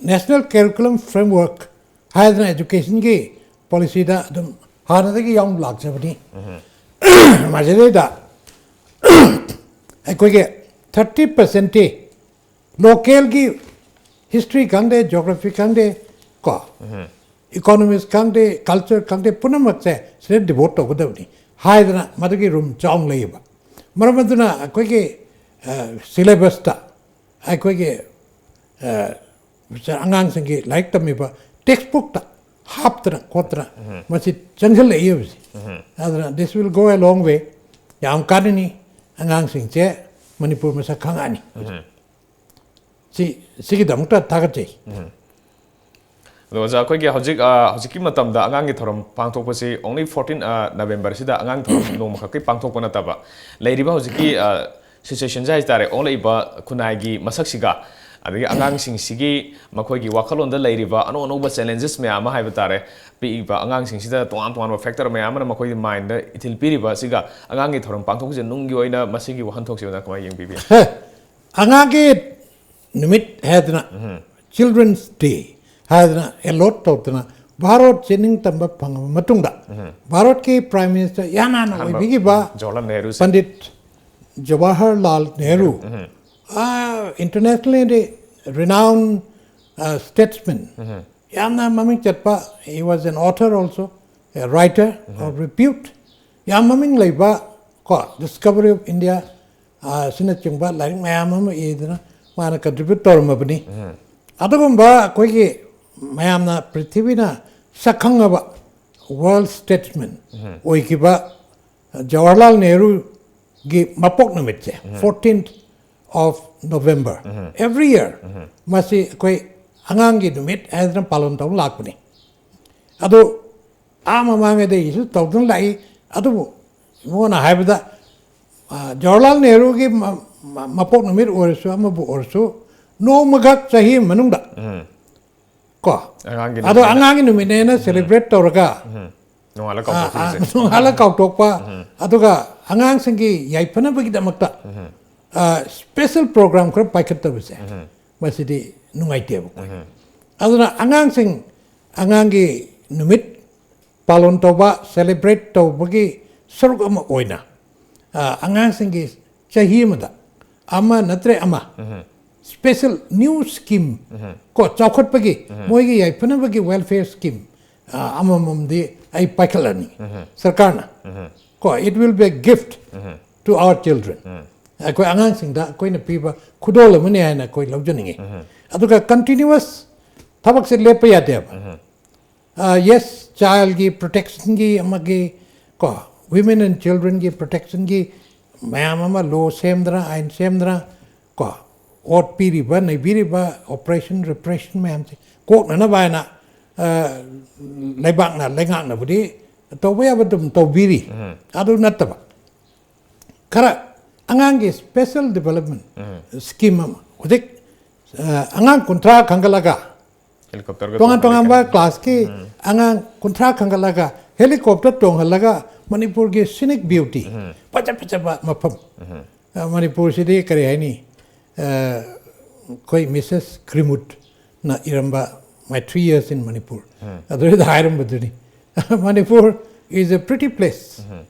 ꯅꯦꯁꯅꯦꯜ ꯀꯦꯔꯤꯀꯨꯂꯝ ꯐ꯭ꯔꯦꯝꯋꯔꯛ ꯍꯥꯏꯗꯅ ꯑꯦꯖꯨꯀꯦꯁꯟꯒꯤ ꯄꯣꯂꯤꯁꯤꯗ ꯑꯗꯨꯝ ꯍꯥꯟꯅꯗꯒꯤ ꯌꯥꯎꯅ ꯂꯥꯛꯆꯕꯅꯤ꯫ ꯃꯁꯤꯗꯩꯗ ꯑꯩꯈꯣꯏꯒꯤ ꯊꯥꯔꯇꯤ ꯄꯥꯔꯁꯦꯟꯇꯤ ꯂꯣꯀꯦꯜꯒꯤ ꯍꯤꯁꯇ꯭ꯔꯤ ꯈꯪꯗꯦ, ꯖꯤꯑꯣꯒ꯭ꯔꯥꯐꯤ ꯈꯪꯗꯦ, ꯀꯣ, ꯏꯀꯣꯅꯣꯃꯤꯛꯁ ꯈꯪꯗꯦ, ꯀꯜꯆꯔ ꯈꯪꯗꯦ, ꯄꯨꯝꯅꯃꯛꯁꯦ ꯁꯤꯗ ꯗꯤꯚꯣꯠ ꯇꯧꯒꯗꯕꯅꯤ ꯍꯥꯏꯗꯅ ꯃꯗꯨꯒꯤ ꯔꯨꯝ ꯆꯥꯎꯅ ꯂꯩꯌꯦꯕ꯫ ꯃꯔꯝ ꯑꯗꯨꯅ ꯑꯩꯈꯣꯏꯒꯤ ꯁꯤꯂꯦꯕꯁꯇ ꯑꯩꯈꯣꯏꯒꯤ ꯑ, ꯑꯉꯥꯡꯁꯤꯡꯒꯤ ꯂꯥꯏꯔꯤꯛ ꯇꯝꯃꯤꯕ ꯇꯦꯛꯁ ꯕꯨꯛꯇ ꯍꯥꯞꯇꯅ ꯈꯣꯠꯇꯅ ꯃꯁꯤ ꯆꯪꯁꯤꯜꯂꯛꯏ ꯍꯧꯖꯤꯛ꯫ ꯑꯗꯨꯅ this will go a long way. ꯌꯥꯝ ꯀꯥꯟꯅꯅꯤ꯫ ꯑꯉꯥꯡꯁꯤꯡꯁꯦ ꯃꯅꯤꯄꯨꯔ ꯃꯁꯛ ꯈꯪꯉꯛꯑꯅꯤ꯫ ꯁꯤ, ꯁꯤꯒꯤꯗꯃꯛꯇ ꯊꯥꯒꯠꯆꯩ꯫ ꯑꯗꯣ ꯑꯣꯖꯥ, ꯑꯩꯈꯣꯏꯒꯤ ꯍꯧꯖꯤꯛ ꯑ, ꯍꯧꯖꯤꯛꯀꯤ ꯃꯇꯝꯗ ꯑꯉꯥꯡꯒꯤ ꯊꯧꯔꯝ ꯄꯥꯡꯊꯣꯛꯄꯁꯤ only fourteen November ꯁꯤꯗ ꯑꯉꯥꯡ ꯊꯧꯔꯝ ꯅꯣꯡꯃꯈꯛꯀꯤ ꯄꯥꯡꯊꯣꯛꯄ ꯅꯠꯇꯕ, ꯂꯩꯔꯤꯕ ꯍꯧꯖꯤꯛꯀꯤ situation ꯁꯦ ꯍꯥꯏꯇꯥꯔꯦ, ꯑꯣꯜꯂꯛꯏꯕ ꯈꯨꯟꯅꯥꯏꯒꯤ ꯃꯁꯛꯁꯤꯒ, ꯑꯗꯒꯤ ꯑꯉꯥꯡꯁꯤꯡꯁꯤꯒꯤ ꯃꯈꯣꯏꯒꯤ ꯋꯥꯈꯜꯂꯣꯟꯗ ꯂꯩꯔꯤꯕ ꯑꯅꯧ ꯑꯅꯧꯕ challenges ꯃꯌꯥꯝ ꯑꯃ ꯍꯥꯏꯕ ꯇꯥꯔꯦ, ꯄꯤꯛꯏꯕ ꯑꯉꯥꯡꯁꯤꯡꯁꯤꯗ ꯇꯣꯉꯥꯟ ꯇꯣꯉꯥꯟꯕ factor ꯃꯌꯥꯝ ꯑꯃꯅ ꯃꯈꯣꯏꯒꯤ mind ꯗ ꯏꯊꯤꯜ ꯄꯤꯔꯤꯕ ꯑꯁꯤꯒ ꯑꯉꯥꯡꯒꯤ ꯊꯧꯔꯝ ꯄꯥꯡꯊꯣꯛꯄꯁꯦ ꯅꯨꯡꯒꯤ ꯑꯣꯏꯅ ꯃꯁꯤꯒꯤ ꯋꯥꯍꯟꯊꯣꯛꯁꯤ ꯑꯣꯖꯥ ꯀꯃꯥꯏꯅ ꯌꯦꯡꯕꯤꯕꯤ? ꯑꯉꯥꯡꯒꯤ ꯅꯨꯃꯤꯠ ꯍꯥꯏꯗꯅ, Children's Day ꯍꯥꯏꯗꯅ allot ꯇꯧꯗꯅ ꯚꯥꯔꯠꯁꯦ ꯅꯤꯡꯇꯝꯕ ꯐꯪꯉꯕ ꯃꯇꯨꯡꯗ ꯚꯥꯔꯠꯀꯤ Prime Minister ꯏꯍꯥꯟ ꯍꯥꯟꯅ ꯑꯍꯥꯟꯕ ꯑꯣꯏꯕꯤꯈꯤꯕ Jawaharlal ꯅꯦꯍꯔꯨꯁꯦ꯫ Pandit Jawaharlal Nehru, internationally renowned statesman, ꯌꯥꯝꯅ ꯃꯃꯤꯡ ꯆꯠꯄ, he was an author also, a writer of repute, ꯌꯥꯝ ꯃꯃꯤꯡ ꯂꯩꯕ ꯀꯣ, Discovery of India ꯑꯁꯤꯅꯆꯤꯡꯕ ꯂꯥꯏꯔꯤꯛ ꯃꯌꯥꯝ ꯑꯃ ꯏꯗꯅ ꯃꯥꯅ contribute ꯇꯧꯔꯝꯃꯕꯅꯤ꯫ ꯑꯗꯨꯒꯨꯝꯕ ꯑꯩꯈꯣꯏꯒꯤ ꯃꯌꯥꯝꯅ, ꯄ꯭ꯔꯤꯊꯤꯕꯤꯅ ꯁꯛꯈꯪꯉꯕ world statesman ꯑꯣꯏꯈꯤꯕ ꯖꯋꯥꯍꯔꯂꯥꯜ ꯅꯦꯍꯔꯨꯒꯤ ꯃꯄꯣꯛ ꯅꯨꯃꯤꯠꯁꯦ, fourteenth of November, every year ꯃꯁꯤ ꯑꯩꯈꯣꯏ ꯑꯉꯥꯡꯒꯤ ꯅꯨꯃꯤꯠ ꯍꯥꯏꯗꯅ ꯄꯥꯂꯟ ꯇꯧ ꯂꯥꯛꯄꯅꯤ꯫ ꯑꯗꯨ ꯑꯥ ꯃꯃꯥꯡꯉꯩꯗꯒꯤꯁꯨ ꯇꯧꯗꯨꯅ ꯂꯥꯛꯏ꯫ ꯑꯗꯨꯕꯨ ꯏꯕꯨꯡꯉꯣꯅ ꯍꯥꯏꯕꯗ, ꯖꯋꯥꯍꯔꯂꯥꯜ ꯅꯦꯍꯔꯨꯒꯤ ꯃꯄꯣꯛ ꯅꯨꯃꯤꯠ ꯑꯣꯏꯔꯁꯨ, ꯑꯃꯕꯨ ꯑꯣꯏꯔꯁꯨ, ꯅꯣꯡꯃꯈꯛ ꯆꯍꯤ ꯑꯃ ꯃꯅꯨꯡꯗ ꯀꯣ, ꯑꯉꯥꯡꯒꯤ ꯑꯗꯣ ꯅꯨꯃꯤꯠꯅ ꯑꯉꯥꯡꯒꯤ ꯅꯨꯃꯤꯠꯅꯦꯅ celebrate ꯇꯧꯔꯒ, ꯅꯣꯡꯉꯥꯜꯂ ꯑ, ꯑ, ꯀꯥꯎꯊꯣꯛꯈꯤꯕꯁꯦ꯫ ꯅꯣꯡꯉꯥꯜꯂ ꯀꯥꯎꯊꯣꯛꯄ, ꯑꯗꯨꯒ ꯑꯉꯥꯡꯁꯤꯡꯒꯤ ꯌꯥꯏꯐꯅꯕꯒꯤꯗꯃꯛꯇ special program ꯈꯔ ꯄꯥꯏꯈꯠꯇꯕꯁꯦ, ꯃꯁꯤꯗꯤ ꯅꯨꯡꯉꯥꯏꯇꯦꯕ꯫ ꯑꯗꯨꯅ ꯑꯉꯥꯡꯁꯤꯡ, ꯑꯉꯥꯡꯒꯤ ꯅꯨꯃꯤꯠ ꯄꯥꯂꯣꯟ ꯇꯧꯕ, celebrate ꯇꯧꯕꯒꯤ ꯁꯔꯨꯛ ꯑꯃ ꯑꯣꯏꯅ, ꯑ, ꯑꯉꯥꯡꯁꯤꯡꯒꯤ ꯆꯍꯤ ꯑꯃꯗ ꯑꯃ ꯅꯠꯇ꯭ꯔꯦ ꯑꯃ special new scheme ꯀꯣ, ꯆꯥꯎꯈꯠꯄꯒꯤ, ꯃꯣꯏꯒꯤ ꯌꯥꯏꯐꯅꯕꯒꯤ welfare scheme, ꯑ, ꯑꯃꯃꯝꯗꯤ ꯑꯩ ꯄꯥꯏꯈꯠꯂꯅꯤ ꯁꯔꯀꯥꯔꯅ ꯀꯣ, it will be a gift to our children. ꯑꯩꯈꯣꯏ ꯑꯉꯥꯡꯁꯤꯡꯗ ꯑꯩꯈꯣꯏꯅ ꯄꯤꯕ ꯈꯨꯗꯣꯜ ꯑꯃꯅꯤ ꯍꯥꯏꯅ ꯑꯩꯈꯣꯏ ꯂꯧꯖꯅꯤꯡꯉꯤ꯫ ꯑꯗꯨꯒ continuous ꯊꯕꯛꯁꯦ ꯂꯦꯞꯄ ꯌꯥꯗꯦꯕ꯫ Yes, childꯒꯤ protectionꯒꯤ ꯑꯃꯒꯤ ꯀꯣ, women and childrenꯒꯤ protectionꯒꯤ ꯃꯌꯥꯝ ꯑꯃ law ꯁꯦꯝꯗꯅ, ꯑꯥꯏꯟ ꯁꯦꯝꯗꯅ, ꯀꯣ, ꯑꯣꯠꯄꯤꯔꯤꯕ ꯅꯩꯕꯤꯔꯤꯕ oppression repression ꯃꯌꯥꯝꯁꯦ ꯀꯣꯛꯅꯅꯕ ꯍꯥꯏꯅ, ꯑ, ꯂꯩꯕꯥꯛꯅ, ꯂꯩꯉꯥꯛꯅꯕꯨꯗꯤ ꯇꯧꯕ ꯌꯥꯕ ꯑꯗꯨꯝ ꯇꯧꯕꯤꯔꯤ꯫ ꯑꯗꯨ ꯅꯠꯇꯕ ꯈꯔ ꯑꯉꯥꯡꯒꯤ special development scheme ꯑꯃ ꯍꯧꯖꯤꯛ, ꯑ, ꯑꯉꯥꯡ ꯀꯨꯟꯊ꯭ꯔꯥ ꯈꯟꯒꯠꯂꯒ, Helicopterꯒ ꯇꯣꯉꯥꯟ ꯇꯣꯡꯍꯜꯂꯤ ꯇꯣꯉꯥꯟꯕ ꯀꯥꯏꯅ꯫ Classꯀꯤ ꯑꯉꯥꯡ ꯀꯨꯟꯊ꯭ꯔꯥ ꯈꯟꯒꯠꯂꯒ helicopter ꯇꯣꯡꯍꯜꯂꯒ ꯃꯅꯤꯄꯨꯔꯒꯤ scenic beauty, ꯐꯖ ꯐꯖꯕ ꯃꯐꯝ, ꯑ, ꯃꯅꯤꯄꯨꯔꯁꯤꯗꯤ ꯀꯔꯤ ꯍꯥꯏꯅꯤ, ꯑ, ꯑꯩꯈꯣꯏ Missus Greenwoodꯅ ꯏꯔꯝꯕ My Three Years in Manipur, ꯑꯗꯨꯗ ꯍꯥꯏꯔꯝꯕꯗꯨꯅꯤ, "Manipur is a pretty place,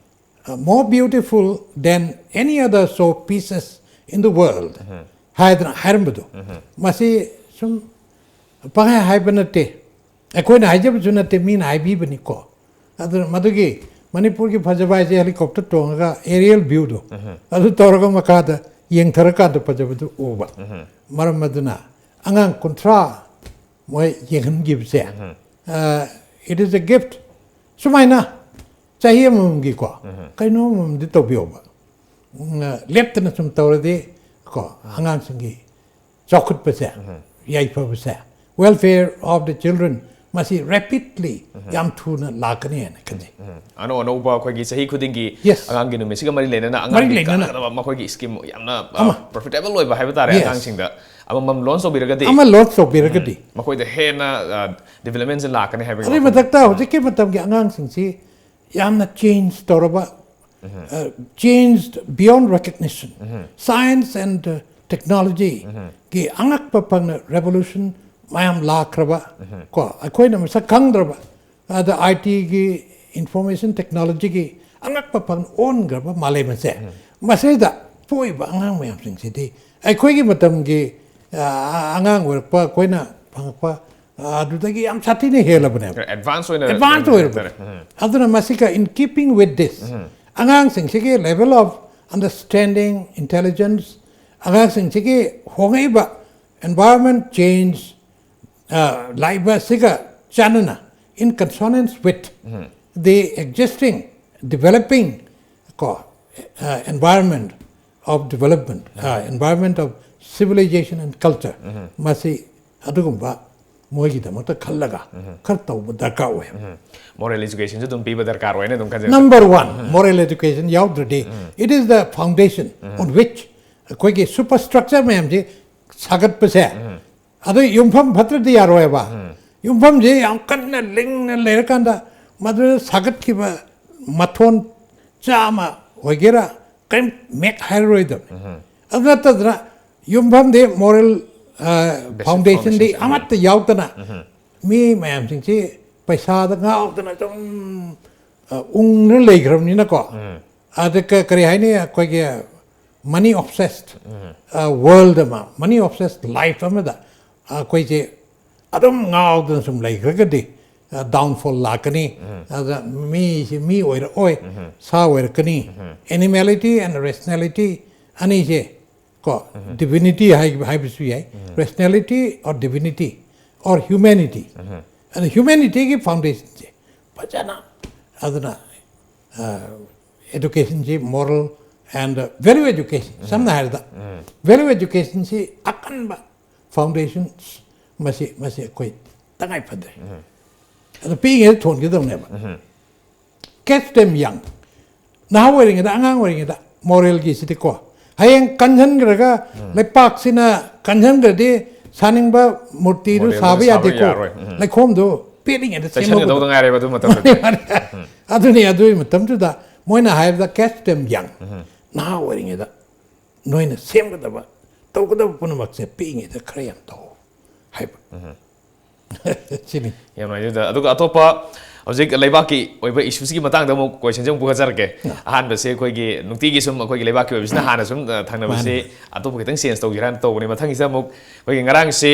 uh, more beautiful than any other show pieces in the world" ꯍꯥꯏꯗꯅ ꯍꯥꯏꯔꯝꯕꯗꯣ꯫ ꯃꯁꯤ ꯁꯨꯝ ꯄꯪꯍꯥꯏ ꯍꯥꯏꯕ ꯅꯠꯇꯦ, ꯑꯩꯈꯣꯏꯅ ꯍꯥꯏꯖꯕꯁꯨ ꯅꯠꯇꯦ, ꯃꯤꯅ ꯍꯥꯏꯕꯤꯕꯅꯤꯀꯣ꯫ ꯑꯗꯨꯅ ꯃꯗꯨꯒꯤ ꯃꯅꯤꯄꯨꯔꯒꯤ ꯐꯖꯕ ꯍꯥꯏꯁꯦ helicopter ꯇꯣꯡꯉꯒ aerial viewꯗꯣ ꯑꯗꯨ ꯇꯧꯔꯒ ꯃꯈꯥꯗ ꯌꯦꯡꯊꯔꯀꯥꯟꯗ ꯐꯖꯕꯗꯨ ꯎꯕ꯫ ꯃꯔꯝ ꯑꯗꯨꯅ ꯑꯉꯥꯡ ꯀꯨꯟꯊ꯭ꯔꯥ ꯃꯣꯏ ꯌꯦꯡꯍꯟꯈꯤꯕꯁꯦ, ꯑ, it is a gift꯫ ꯁꯨꯃꯥꯏꯅ ꯆꯍꯤ ꯑꯃꯃꯝꯒꯤꯀꯣ ꯀꯩꯅꯣ ꯑꯃꯃꯝꯗꯤ ꯇꯧꯕꯤꯌꯣꯕ꯫ ꯎꯝ, ꯂꯦꯞꯇꯅ ꯁꯨꯝ ꯇꯧꯔꯗꯤ ꯀꯣ, ꯑꯉꯥꯡꯁꯤꯡꯒꯤ ꯆꯥꯎꯈꯠꯄꯁꯦ, ꯌꯥꯏꯐꯕꯁꯦ, welfare of the children, ꯃꯁꯤ rapidly ꯌꯥꯝ ꯊꯨꯅ ꯂꯥꯛꯀꯅꯤ ꯍꯥꯏꯅ ꯈꯟꯖꯩ꯫ ꯑꯅꯧ ꯑꯅꯧꯕ ꯑꯩꯈꯣꯏꯒꯤ ꯆꯍꯤ ꯈꯨꯗꯤꯡꯒꯤ Yes. ꯑꯉꯥꯡꯒꯤ ꯅꯨꯃꯤꯠꯁꯤꯒ ꯃꯔꯤ ꯂꯩꯅꯅ ꯃꯔꯤ ꯑꯉꯥꯡꯒꯤ ꯂꯩꯅꯅ꯫ ꯀꯥꯟꯅꯒꯗꯕ ꯃꯈꯣꯏꯒꯤ scheme ꯌꯥꯝꯅ, ꯑ, ꯑꯃ꯫ profitable ꯑꯣꯏꯕ ꯍꯥꯏꯕ ꯇꯥꯔꯦ꯫ Yes. ꯑꯉꯥꯡꯁꯤꯡꯗ ꯑꯃꯃꯝ launch ꯇꯧꯕꯤꯔꯒꯗꯤ ꯑꯃ launch ꯇꯧꯕꯤꯔꯒꯗꯤ ꯃꯈꯣꯏꯗ ꯍꯦꯟꯅ, ꯑ, developmentꯁꯦ ꯂꯥꯛꯀꯅꯤ ꯍꯥꯏꯕꯒꯤ ꯑꯗꯨꯒꯤ ꯋꯥꯐꯝ꯫ ꯃꯊꯛꯇ ꯍꯧꯖꯤꯛꯀꯤ ꯃꯇꯝꯒꯤ ꯑꯉꯥꯡꯁꯤꯡꯁꯤ ꯌꯥꯝꯅ change ꯇꯧꯔꯕ, uh, changed beyond recognition. Science and, uh, technologyꯒꯤ ꯑꯉꯛꯄ ꯐꯪꯅ revolution ꯃꯌꯥꯝ ꯂꯥꯛꯈ꯭ꯔꯕ, ꯀꯣ, ꯑꯩꯈꯣꯏꯅ ꯃꯁꯛ ꯈꯪꯗ꯭ꯔꯕ, ꯑꯗ ITꯒꯤ, information technologyꯒꯤ ꯑꯉꯛꯄ ꯐꯪꯅ ꯑꯣꯟꯈ꯭ꯔꯕ ꯃꯥꯂꯦꯝ ꯑꯁꯦ, ꯃꯁꯤꯗ ꯄꯣꯛꯏꯕ ꯑꯉꯥꯡ ꯃꯌꯥꯝꯁꯤꯡꯁꯤꯗꯤ ꯑꯩꯈꯣꯏꯒꯤ ꯃꯇꯝꯒꯤ, ꯑ, ꯑꯉꯥꯡ ꯑꯣꯏꯔꯛꯄ ꯑꯩꯈꯣꯏꯅ ꯐꯪꯉꯛꯄ, ꯑ, ꯑꯗꯨꯗꯒꯤ ꯌꯥꯝ ꯁꯥꯊꯤꯅ ꯍꯦꯜꯂꯕꯅꯦꯕ꯫ Advance ꯑꯣꯏꯅ Advance ꯂꯩꯔꯦ ꯑꯣꯏꯔꯕ꯫ ꯍꯥꯏꯇꯥꯔꯦ꯫ ꯎꯝ꯫ ꯑꯗꯨꯅ ꯃꯁꯤꯒ in keeping with this, ꯑꯉꯥꯡꯁꯤꯡꯁꯤꯒꯤ level of understanding, intelligence, ꯑꯉꯥꯡꯁꯤꯡꯁꯤꯒꯤ ꯍꯣꯡꯉꯛꯏꯕ environment change, ꯑ, ꯂꯥꯛꯏꯕ ꯑꯁꯤꯒ ꯆꯥꯟꯅꯅ, in consonance with the existing developing ꯀꯣ, uh, environment of development, uh, environment of civilization and culture, ꯃꯁꯤ ꯑꯗꯨꯒꯨꯝꯕ ꯃꯣꯏꯒꯤꯗꯃꯛꯇ ꯈꯜꯂꯒ ꯈꯔ ꯇꯧꯕ ꯗꯔꯀꯥꯔ ꯑꯣꯏ꯫ Moral educationꯁꯨ ꯑꯗꯨꯝ ꯄꯤꯕ ꯗꯔꯀꯥꯔ ꯑꯣꯏꯅ ꯑꯗꯨꯝ ꯈꯟꯖꯩ꯫ Number one, moral education ꯌꯥꯎꯗ꯭ꯔꯗꯤ, it is the foundation on which ꯑꯩꯈꯣꯏꯒꯤ superstructure ꯃꯌꯥꯝꯁꯤ ꯁꯥꯒꯠꯄꯁꯦ꯫ ꯑꯗꯨ ꯌꯨꯝꯐꯝ ꯐꯠꯇ꯭ꯔꯗꯤ ꯌꯥꯔꯣꯏꯕ꯫ ꯌꯨꯝꯐꯝꯁꯦ ꯌꯥꯝ ꯀꯟꯅ ꯂꯤꯡꯅ ꯂꯩꯔꯀꯥꯟꯗ ꯃꯗꯨꯗ ꯁꯥꯒꯠꯈꯤꯕ ꯃꯊꯣꯟ ꯆꯥꯝꯃ ꯑꯣꯏꯒꯦꯔꯥ, ꯀꯔꯤꯝ ꯃꯦꯛ ꯍꯥꯏꯔꯔꯣꯏꯗꯕꯅꯤ꯫ ꯑꯗꯨ ꯅꯠꯇꯗꯅ ꯌꯨꯝꯐꯝꯗꯤ moral foundationꯗꯤ ꯑꯃꯠꯇ ꯌꯥꯎꯗꯅ ꯃꯤ ꯃꯌꯥꯝꯁꯤꯡꯁꯤ ꯄꯩꯁꯥꯗ ꯉꯥꯎꯗꯅ ꯑꯗꯨꯝ ꯎꯪꯅ ꯂꯩꯈ꯭ꯔꯕꯅꯤꯅꯀꯣ꯫ ꯑꯗ ꯀꯔꯤ ꯍꯥꯏꯅꯤ, ꯑꯩꯈꯣꯏꯒꯤ money obsessed world ꯑꯃ, money obsessed life ꯑꯃꯗ ꯑꯩꯈꯣꯏꯁꯦ ꯑꯗꯨꯝ ꯉꯥꯎꯗꯅ ꯁꯨꯝ ꯂꯩꯈ꯭ꯔꯒꯗꯤ downfall ꯂꯥꯛꯀꯅꯤ꯫ ꯑꯗ ꯃꯤꯁꯤ ꯃꯤ ꯑꯣꯏꯔꯛꯑꯣꯏ, ꯁꯥ ꯑꯣꯏꯔꯛꯀꯅꯤ꯫ Animality and rationality ꯑꯅꯤꯁꯦ ꯀꯣ, divinity ꯍꯥꯏꯕꯁꯨ ꯌꯥꯏ, rationality or divinity or humanity꯫ ꯑꯗ humanityꯒꯤ foundationꯁꯦ ꯐꯖꯅ, ꯑꯗꯨꯅ educationꯁꯤ moral and value education, ꯁꯝꯅ ꯍꯥꯏꯔꯕꯗ value educationꯁꯤ ꯑꯀꯟꯕ foundation, ꯃꯁꯤ ꯃꯁꯤ ꯑꯩꯈꯣꯏ ꯇꯉꯥꯏ ꯐꯗ꯭ꯔꯦ꯫ ꯑꯗꯨ ꯄꯤꯛꯏꯉꯩꯗ ꯊꯣꯟꯒꯗꯧꯅꯦꯕ꯫ Catch them young꯫ ꯅꯍꯥ ꯑꯣꯏꯔꯤꯉꯩꯗ, ꯑꯉꯥꯡ ꯑꯣꯏꯔꯤꯉꯩꯗ moralꯒꯤꯁꯤꯗꯤꯀꯣ, ꯍꯌꯦꯡ ꯀꯟꯁꯤꯟꯈ꯭ꯔꯒ ꯂꯩꯄꯥꯛꯁꯤꯅ ꯀꯟꯁꯤꯟꯈ꯭ꯔꯗꯤ ꯁꯥꯅꯤꯡꯕ ꯃꯨꯔꯇꯤꯗꯨ ꯁꯥꯕ ꯌꯥꯗꯦꯀꯣ꯫ ꯂꯩꯈꯣꯝꯗꯨ ꯄꯤꯛꯂꯤꯉꯩꯗ ꯁꯦꯝꯍꯧꯒꯗꯧꯕ꯫ ꯉꯥꯏꯔꯦꯕ ꯑꯗꯨ ꯃꯇꯝꯗꯗꯤ꯫ ꯑꯗꯨꯅꯤ, ꯑꯗꯨꯒꯤ ꯃꯇꯝꯗꯨꯗ ꯃꯣꯏꯅ ꯍꯥꯏꯕꯗ catch them young꯫ ꯅꯍꯥ ꯑꯣꯏꯔꯤꯉꯩꯗ ꯅꯣꯏꯅ ꯁꯦꯝꯒꯗꯕ, ꯇꯧꯒꯗꯕ ꯄꯨꯝꯅꯃꯛꯁꯦ ꯄꯤꯛꯏꯉꯩꯗ ꯈꯔ ꯌꯥꯝ ꯇꯧ ꯍꯥꯏꯕ꯫ ꯁꯤꯅꯤ꯫ ꯌꯥꯝ ꯅꯨꯡꯉꯥꯏꯖꯩ꯫ ꯑꯗꯨꯒ ꯑꯇꯣꯞꯄ ꯍꯧꯖꯤꯛ ꯂꯩꯕꯥꯛꯀꯤ ꯑꯣꯏꯕ issueꯁꯤꯒꯤ ꯃꯇꯥꯡꯗ ꯑꯃꯨꯛ questionꯁꯦ ꯑꯃꯨꯛ ꯄꯨꯈꯠꯆꯔꯛꯀꯦ꯫ ꯑꯍꯥꯟꯕꯁꯦ ꯑꯩꯈꯣꯏꯒꯤ ꯅꯨꯡꯇꯤꯒꯤ ꯁꯨꯝ ꯑꯩꯈꯣꯏꯒꯤ ꯂꯩꯕꯥꯛꯀꯤ ꯑꯣꯏꯕꯁꯤꯅ ꯍꯥꯟꯅ ꯁꯨꯝ ꯊꯪꯅꯕꯁꯤ ꯑꯇꯣꯞꯄ ꯈꯤꯇꯪ change ꯇꯧꯁꯤꯔꯥꯅ ꯇꯧꯕꯅꯤ꯫ ꯃꯊꯪꯒꯤꯁꯤꯗ ꯑꯃꯨꯛ ꯑꯩꯈꯣꯏꯒꯤ ꯉꯔꯥꯡꯁꯤ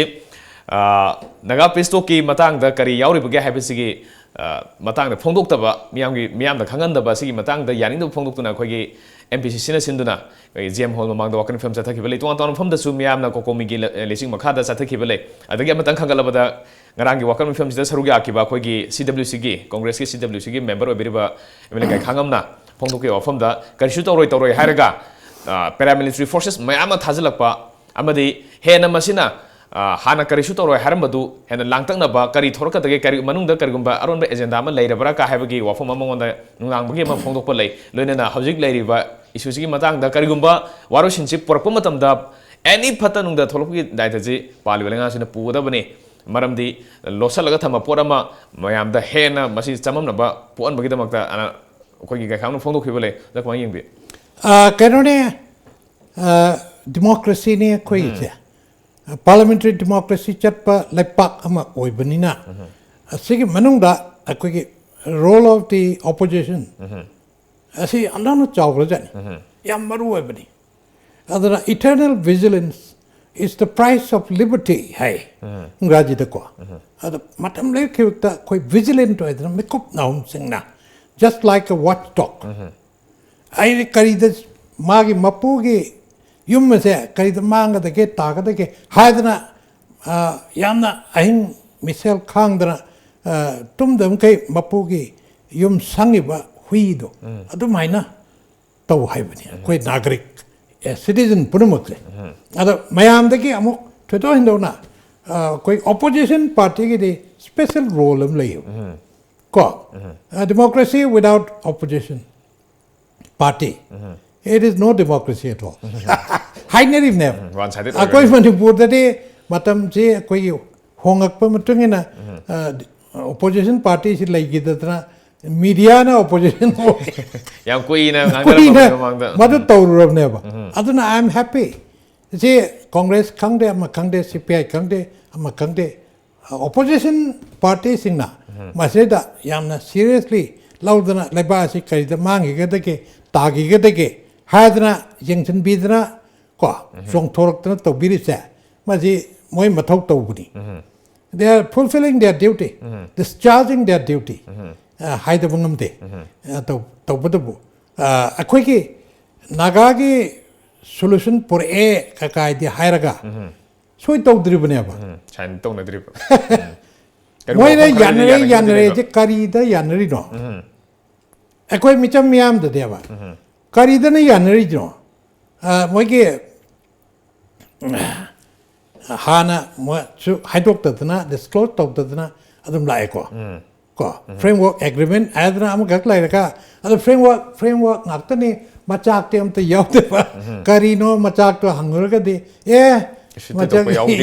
Naga Peace Talkꯀꯤ ꯃꯇꯥꯡꯗ ꯀꯔꯤ ꯌꯥꯎꯔꯤꯕꯒꯦ ꯍꯥꯏꯕꯁꯤꯒꯤ ꯃꯇꯥꯡꯗ ꯐꯣꯡꯗꯣꯛꯇꯕ, ꯃꯤꯌꯥꯝꯒꯤ, ꯃꯤꯌꯥꯝꯗ ꯈꯪꯍꯟꯗꯕ, ꯁꯤꯒꯤ ꯃꯇꯥꯡꯗ ꯌꯥꯅꯤꯡꯗꯕ ꯐꯣꯡꯗꯣꯛꯇꯨꯅ ꯑꯩꯈꯣꯏꯒꯤ MPCCꯅ ꯁꯤꯟꯗꯨꯅ ꯑꯩꯈꯣꯏꯒꯤ GM Hall ꯃꯃꯥꯡꯗ ꯋꯥꯀꯠ ꯃꯤꯐꯝ ꯆꯠꯊꯈꯤꯕ ꯂꯩ꯫ ꯇꯣꯉꯥꯟ ꯇꯣꯉꯥꯟꯕ ꯃꯐꯝꯗꯁꯨ ꯃꯤꯌꯥꯝꯅ COCOMIꯒꯤ ꯂꯩꯆꯤꯡ ꯃꯈꯥꯗ ꯆꯠꯊꯈꯤꯕ ꯂꯩ꯫ ꯑꯗꯒꯤ ꯑꯃꯇꯪ ꯈꯪꯒꯠꯂꯕꯗ ꯉꯔꯥꯡꯒꯤ ꯋꯥꯀꯠ ꯃꯤꯐꯝꯁꯤꯗ ꯁꯔꯨꯛ ꯌꯥꯈꯤꯕ ꯑꯩꯈꯣꯏꯒꯤ ꯁꯤ ꯗꯕ꯭ꯂꯤꯌꯨ ꯁꯤꯒꯤ, ꯀꯣꯡꯒ꯭ꯔꯦꯁꯀꯤ ꯁꯤ ꯗꯕ꯭ꯂꯤꯌꯨ ꯁꯤꯒꯤ ꯃꯦꯝꯕꯔ ꯑꯣꯏꯕꯤꯔꯤꯕ ꯑꯦꯝ ꯑꯦꯜ ꯑꯦ ꯒꯥꯏꯈꯥꯉꯝꯅ ꯐꯣꯡꯗꯣꯛꯈꯤꯕ ꯋꯥꯐꯝꯗ, ꯀꯔꯤꯁꯨ ꯇꯧꯔꯣꯏ, ꯇꯧꯔꯣꯏ ꯍꯥꯏꯔꯒ, ꯑ, paramilitary forces ꯃꯌꯥꯝ ꯑꯃ ꯊꯥꯖꯤꯜꯂꯛꯄ ꯑꯃꯗꯤ ꯍꯦꯟꯅ ꯃꯁꯤꯅ, ꯑ, ꯍꯥꯟꯅ ꯀꯔꯤꯁꯨ ꯇꯧꯔꯣꯏ ꯍꯥꯏꯔꯝꯕꯗꯨ ꯍꯦꯟꯅ ꯂꯥꯡꯇꯛꯅꯕ, ꯀꯔꯤ ꯊꯣꯔꯛꯀꯗꯒꯦ, ꯀꯔꯤ ꯃꯅꯨꯡꯗ ꯀꯔꯤꯒꯨꯝꯕ ꯑꯔꯣꯟꯕ ꯑꯦꯖꯦꯟꯗꯥ ꯑꯃ ꯂꯩꯔꯕ꯭ꯔꯥ ꯀ ꯍꯥꯏꯕꯒꯤ ꯋꯥꯐꯝ ꯑꯃ ꯃꯉꯣꯟꯗ ꯅꯨꯡꯅꯥꯡꯕꯒꯤ ꯑꯃ ꯐꯣꯡꯗꯣꯛꯄ ꯂꯩ꯫ ꯂꯣꯏꯅꯅ ꯍꯧꯖꯤꯛ ꯂꯩꯔꯤꯕ ꯏꯁꯨꯁꯤꯒꯤ ꯃꯇꯥꯡꯗ ꯀꯔꯤꯒꯨꯝꯕ ꯋꯥꯔꯣꯏꯁꯤꯟꯁꯤ ꯄꯨꯔꯛꯄ ꯃꯇꯝꯗ, ꯑꯦꯅꯤ ꯐꯠꯇ ꯅꯨꯡꯗ ꯊꯣꯛꯂꯛꯄꯒꯤ ꯗꯥꯏꯇꯁꯤ ꯄꯥꯜꯂꯤꯕ ꯂꯩꯉꯥꯛꯁꯤꯅ ꯄꯨꯒꯗꯕꯅꯤ꯫ ꯃꯔꯝꯗꯤ ꯂꯣꯠꯁꯤꯜꯂꯒ ꯊꯝꯕ ꯄꯣꯠ ꯑꯃ ꯃꯌꯥꯝꯗ ꯍꯦꯟꯅ ꯃꯁꯤ ꯆꯃꯝꯅꯕ ꯄꯣꯛꯍꯟꯕꯒꯤꯗꯃꯛꯇ ꯑꯅ ꯑꯩꯈꯣꯏꯒꯤ ꯒꯥꯏꯈꯥꯡꯅ ꯐꯣꯡꯗꯣꯛꯈꯤꯕ ꯂꯩ꯫ ꯑꯗ ꯀꯃꯥꯏꯅ ꯌꯦꯡꯕꯤ? ꯑ, ꯀꯩꯅꯣꯅꯦ, ꯗꯤꯃꯣꯀ꯭ꯔꯦꯁꯤꯅꯦ ꯑꯩꯈꯣꯏꯒꯤꯁꯦ꯫ ꯄꯥꯔꯂꯤꯌꯥꯃꯦꯟꯇꯔꯤ ꯗꯤꯃꯣꯀ꯭ꯔꯦꯁꯤ ꯆꯠꯄ ꯂꯩꯄꯥꯛ ꯑꯃ ꯑꯣꯏꯕꯅꯤꯅ, ꯑꯁꯤꯒꯤ ꯃꯅꯨꯡꯗ ꯑꯩꯈꯣꯏꯒꯤ role of the opposition ꯑꯁꯤ ꯌꯥꯝꯅ ꯆꯥꯎꯈ꯭ꯔꯖꯥꯠꯅꯤ, ꯌꯥꯝ ꯃꯔꯨ ꯑꯣꯏꯕꯅꯤ꯫ ꯑꯗꯨꯅ eternal vigilance is the price of liberty ꯍꯥꯏ ꯏꯪꯒ꯭ꯔꯥꯖꯤꯗꯀꯣ꯫ ꯑꯗꯣ ꯃꯇꯝ ꯂꯩꯈꯤꯕꯗ ꯑꯩꯈꯣꯏ vigilant ꯑꯣꯏꯗꯅ ꯃꯤꯀꯨꯞ ꯅꯥꯍꯨꯝꯁꯤꯡꯅ, just like a watchdog, ꯑꯩ ꯀꯔꯤꯗ, ꯃꯥꯒꯤ ꯃꯄꯨꯒꯤ ꯌꯨꯝ ꯑꯁꯦ ꯀꯔꯤꯗ ꯃꯥꯡꯒꯗꯒꯦ, ꯇꯥꯒꯗꯒꯦ ꯍꯥꯏꯗꯅ, ꯑ, ꯌꯥꯝꯅ ꯑꯍꯤꯡ ꯃꯤꯁꯦꯜ ꯈꯥꯡꯗꯅ, ꯑ, ꯇꯨꯝꯗꯕ ꯃꯈꯩ ꯃꯄꯨꯒꯤ ꯌꯨꯝ ꯁꯪꯉꯤꯕ ꯍꯨꯏꯗꯣ ꯑꯗꯨꯃꯥꯏꯅ ꯇꯧ ꯍꯥꯏꯕꯅꯤ ꯑꯩꯈꯣꯏ ꯅꯥꯒꯔꯤꯛ, ꯑꯦ, citizen ꯄꯨꯝꯅꯃꯛꯁꯦ꯫ ꯑꯗꯣ ꯃꯌꯥꯝꯗꯒꯤ ꯑꯃꯨꯛ ꯊꯣꯏꯗꯣꯛ ꯍꯦꯟꯗꯣꯛꯅ, ꯑ, ꯑꯩꯈꯣꯏ opposition partyꯒꯤꯗꯤ special role ꯑꯃ ꯂꯩꯌꯦꯕ꯫ ꯀꯣ? ꯑ, democracy without opposition party, it is no democracy at all. ꯍꯥꯏꯅꯔꯤꯕꯅꯦꯕ꯫ One sided ꯑꯩꯈꯣꯏ ꯑꯣꯏꯒꯅꯤ꯫ ꯃꯅꯤꯄꯨꯔꯗꯗꯤ ꯃꯇꯝꯁꯤ ꯑꯩꯈꯣꯏꯒꯤ ꯍꯣꯡꯉꯛꯄ ꯃꯇꯨꯡ ꯏꯟꯅ, ꯑ, opposition partyꯁꯤ ꯂꯩꯈꯤꯗꯗꯅ mediaꯅ opposition ꯑꯣꯏ꯫ ꯌꯥꯝ ꯀꯨꯏꯅ ꯉꯥꯡꯅꯔꯝꯃꯕꯅꯤ ꯀꯨꯏꯅ ꯃꯃꯥꯡꯗ꯫ ꯃꯗꯨ ꯇꯧꯔꯨꯔꯕꯅꯦꯕ꯫ ꯑꯗꯨꯅ I am happy꯫ ꯁꯤ ꯀꯣꯡꯒ꯭ꯔꯦꯁ ꯈꯪꯗꯦ, ꯑꯃ ꯈꯪꯗꯦ, ꯁꯤ ꯄꯤ ꯑꯥꯏ ꯈꯪꯗꯦ, ꯑꯃ ꯈꯪꯗꯦ, opposition partyꯁꯤꯡꯅ ꯃꯁꯤꯗ ꯌꯥꯝꯅ seriously ꯂꯧꯗꯅ ꯂꯩꯕꯥꯛ ꯑꯁꯤ ꯀꯔꯤꯗ ꯃꯥꯡꯈꯤꯒꯗꯒꯦ, ꯇꯥꯈꯤꯒꯗꯒꯦ ꯍꯥꯏꯗꯅ ꯌꯦꯡꯁꯤꯟꯕꯤꯗꯅ ꯀꯣ, ꯆꯣꯡꯊꯣꯔꯛꯇꯅ ꯇꯧꯕꯤꯔꯤꯁꯦ, ꯃꯁꯤ ꯃꯣꯏ ꯃꯊꯧ ꯇꯧꯕꯅꯤ꯫ They are fulfilling their duty, discharging their duty, ꯑ, ꯍꯥꯏꯗꯕ ꯉꯝꯗꯦ꯫ ꯑ, ꯇꯧ-, ꯇꯧꯕꯇꯕꯨ, ꯑ, ꯑꯩꯈꯣꯏꯒꯤ ꯅꯥꯒꯥꯒꯤ solution ꯄꯨꯔꯛꯑꯦ ꯀꯀꯥꯏꯗꯤ ꯍꯥꯏꯔꯒ ꯁꯣꯏ ꯇꯧꯗ꯭ꯔꯤꯕꯅꯦꯕ꯫ Sign ꯇꯧꯅꯗ꯭ꯔꯤꯕ꯫ ꯃꯣꯏꯅ ꯌꯥꯅꯔꯦ ꯌꯥꯅꯔꯦꯁꯦ ꯀꯔꯤꯗ ꯌꯥꯅꯔꯤꯅꯣ? ꯑꯩꯈꯣꯏ ꯃꯤꯆꯝ ꯃꯤꯌꯥꯝꯗꯗꯤꯕ ꯀꯔꯤꯗꯅ ꯌꯥꯅꯔꯤꯅꯣ? ꯃꯣꯏꯒꯤ ꯍꯥꯟꯅ ꯃꯣꯏꯁꯨ ꯍꯥꯏꯗꯣꯛꯇꯗꯅ, ꯗꯤꯁꯀ꯭ꯂꯣꯖ ꯇꯧꯗꯗꯅ ꯑꯗꯨꯝ ꯂꯥꯛꯑꯦꯀꯣ꯫ ꯀꯣ, ꯐ꯭ꯔꯦꯝꯋꯥꯔꯛ ꯑꯦꯒ꯭ꯔꯤꯃꯦꯟ ꯍꯥꯏꯗꯅ ꯑꯃꯈꯛ ꯂꯩꯔꯒ, ꯑꯗꯣ ꯐ꯭ꯔꯦꯝꯋꯥꯔꯛ ꯐ꯭ꯔꯦꯝꯋꯥꯔꯛ ꯉꯥꯛꯇꯅꯤ, ꯃꯆꯥꯛꯇꯤ ꯑꯝꯇ ꯌꯥꯎꯗꯕ꯫ ꯀꯔꯤꯅꯣ ꯃꯆꯥꯛꯇꯣ ꯍꯪꯉꯨꯔꯒꯗꯤ, ꯑꯦ, ꯃꯆꯥꯛ